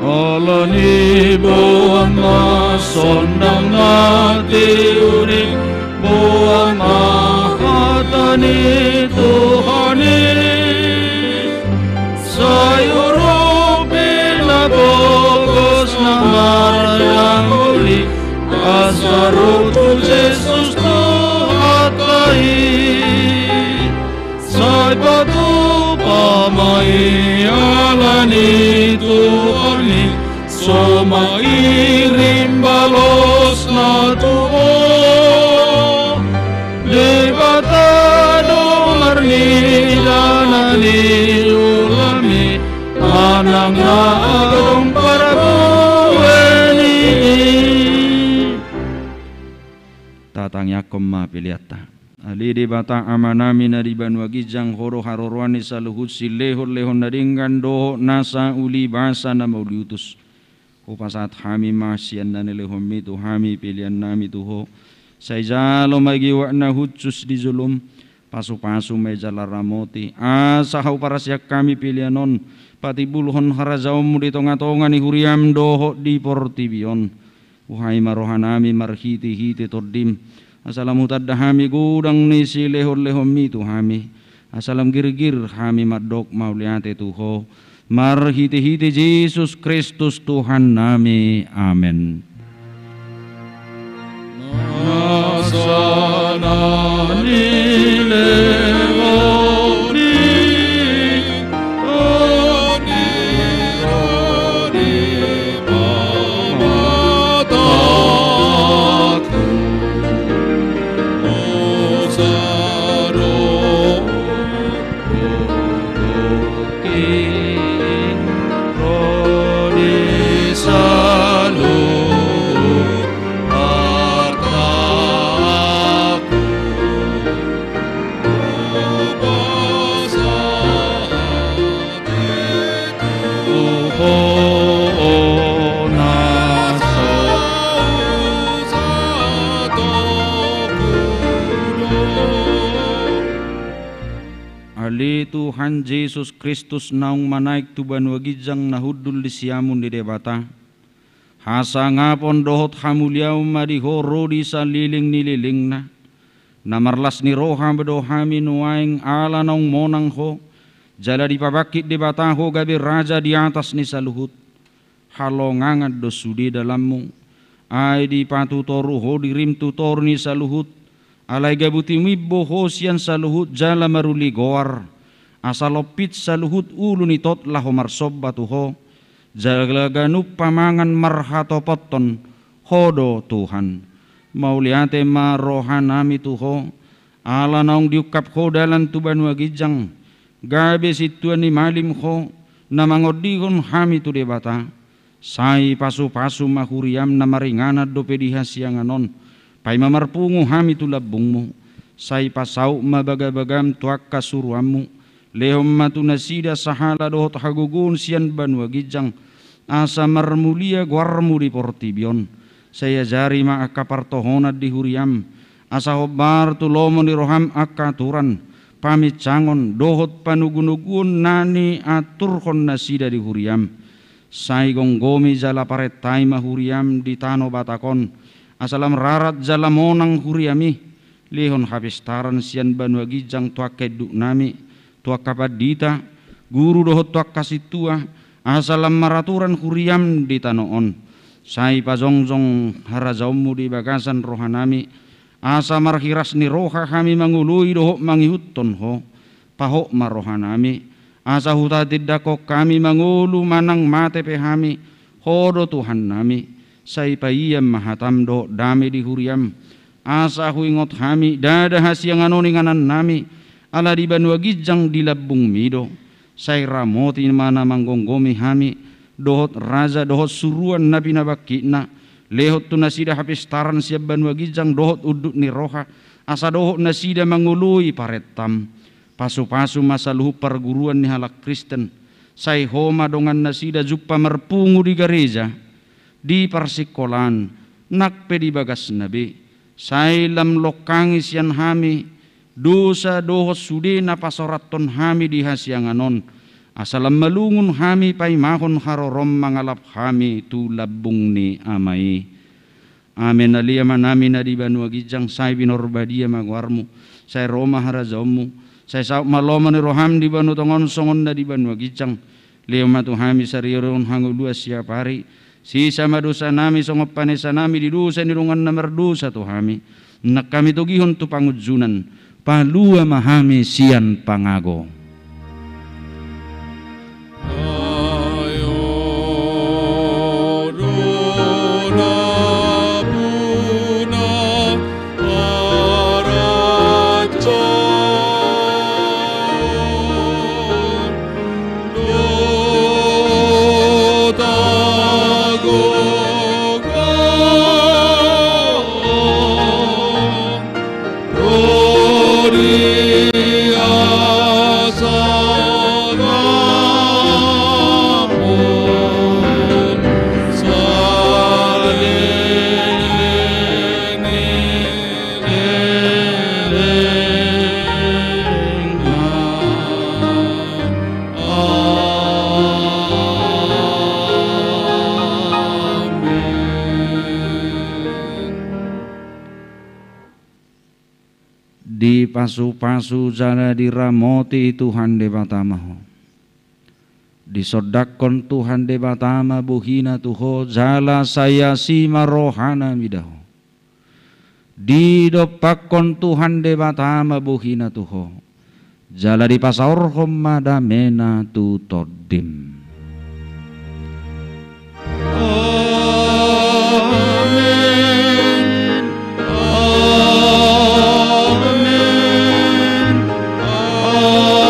Alani boan ma sondang na tiur i, boan ma hata ni Tuhan i. Sai urupi na pogos na mardangol i, asa ro tu Jesus Tuhanta i. Sai patupa ma i ala ni Tuhan i, so mangirim balosna tu ho. Debata do marnida na niulam i, manang na adong parbue ni i. Tatangiangkon ma peleanta. Ale Debata Amanami na di banua ginjang, Ho do haroroan ni saluhut silehonlehon na denggan dohot nasa uli basa na mauliutus. Hupasahat hami ma sian na nilehonMi tu hami peleannami tu Ho. Sai jalo ma i goarna hushus di joloM, pasupasu ma i jala ramoti, asa hau parasian hami pelean on patimbulhon harajaonMu di tongatonga ni huriaM dohot di portibi on. Buhai ma rohanami marhitehite TondiM, asa lam hutanda hami godang ni silehonlehonMi tu hami, asa lam girgir hami mandok mauliate tu Ho, marhitehite Jesus Kristus Tuhannami. Amen. Nasa na nilehon ni Tondi ro di pamatangku, hosa do Ale Tuhan Jesus Kristus, naung manaek tu banua ginjang na hundul di siamun ni Debata, hasangapon dohot hamuliaon ma di Ho ro di saleleng ni lelengna. Na marlas ni roha do hami nuaeng ala naung monang Ho, jala dipabangkit Debata Ho gabe Raja di atas ni saluhut. Halongangan do sude dalanMu. Ai dipatutoru Ho diriM tu toru ni saluhut. Alai gabe tumimbo Ho sian saluhut jala maruli goar, asa lompit saluhut ulu ni tot laho marsomba tu Ho, jala ganup pamangan marhatopothon Ho do Tuhan. Mauliate ma rohanami tu Ho, ala naung diungkap Ho dalan tu banua ginjang, gabe sintua ni malim Ho, na mangondihon hami tu Debata. Sai pasupasu ma huriaM na maringanan dope di hasiangan on, paima marpungu hami tu lambungMu. Sai pasaut ma bagabagaM tu angka suruanMu, lehon ma tu nasida sahala dohot hagogoon sian banua ginjang, asa marmulia goarMu di portibi on. Sai ajari ma angka partohonan di huriaM, asa hombar tu lomo ni rohaM angka aturan, paminsangon dohot panogunoguon na niaturhon nasida di huriaM. Sai gomgomi jala parentai ma huriaM di tano Batak on, asa lam rarat jala monang huriaM i. Lehon hapistaran sian banua ginjang tu angka induknami, tu angka pandita, guru dohot tu angka sintua, asa lam maraturan huriaM di tano on. Sai pajongjong harajaonmu di bagasan rohanami, asa marhiras ni roha hami mangoloi dohot mangihuthon Ho. Pahot ma rohanami, asa hutatindangkon hami mangolu manang mate pe hami, Ho do Tuhannami. Sai paian ma hatam dohot dame di huriam, asa huingot hami ndada hasiangan on inganannami, ala di banua ginjang di lambungmi do. Sai ramoti ma na manggomgomi hami, dohot raja dohot suruan na pinabangkitna, lehon tu nasida hapistaran sian banua ginjang dohot unduk ni roha, asa dohot nasida mangoloi parentam. Pasupasu ma saluhut parguruan ni halak Kristen, sai Ho ma dongan nasida jumpa marpungu di gareja, di parsingkolaan, nang pe di bagasna be. Sai lam longkangi sian hami dosa dohot sude na pasorathon hami di hasiangan on, asa lam malungun hami paimahon harorom mangalap hami tu lambung ni Ama i. Amen. Ale Amanami na di banua ginjang, sai pinarbadia ma goarmu, sai ro ma harajaonmu, sai saut ma lomo ni roham di banua tonga on songon na di banua ginjang. Lehon ma tu hami sadari on hangoluan siapari. Sesa ma dosanami songon panesanami di dosa ni dongan na mardosa tu hami. Unang hami togihon tu pangunjunan. Palua ma hami sian pangago. Dipasupasu jala diramoti Tuhan Debata ma ho. Disondangkon Tuhan Debata ma bohina tu ho jala sai asi ma rohana mida ho. Didompakkon Tuhan Debata ma bohina tu ho jala dipasaorhon ma damena tu tondim. Amen. Amen. Amen.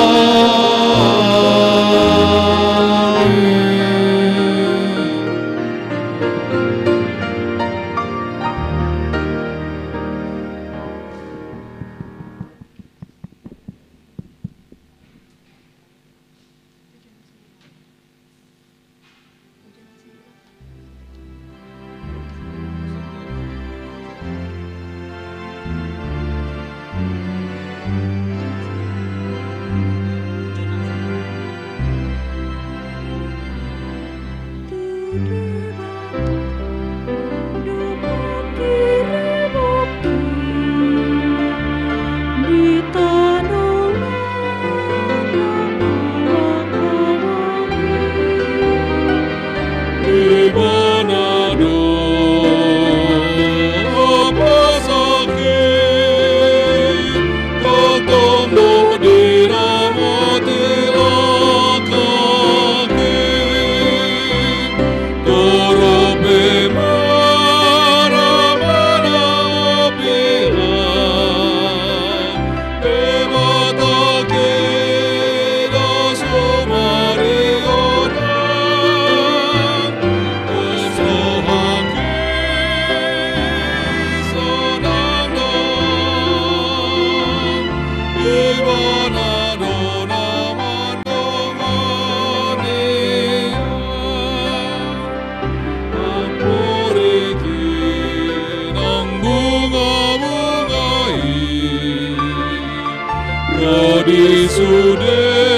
Ro di sude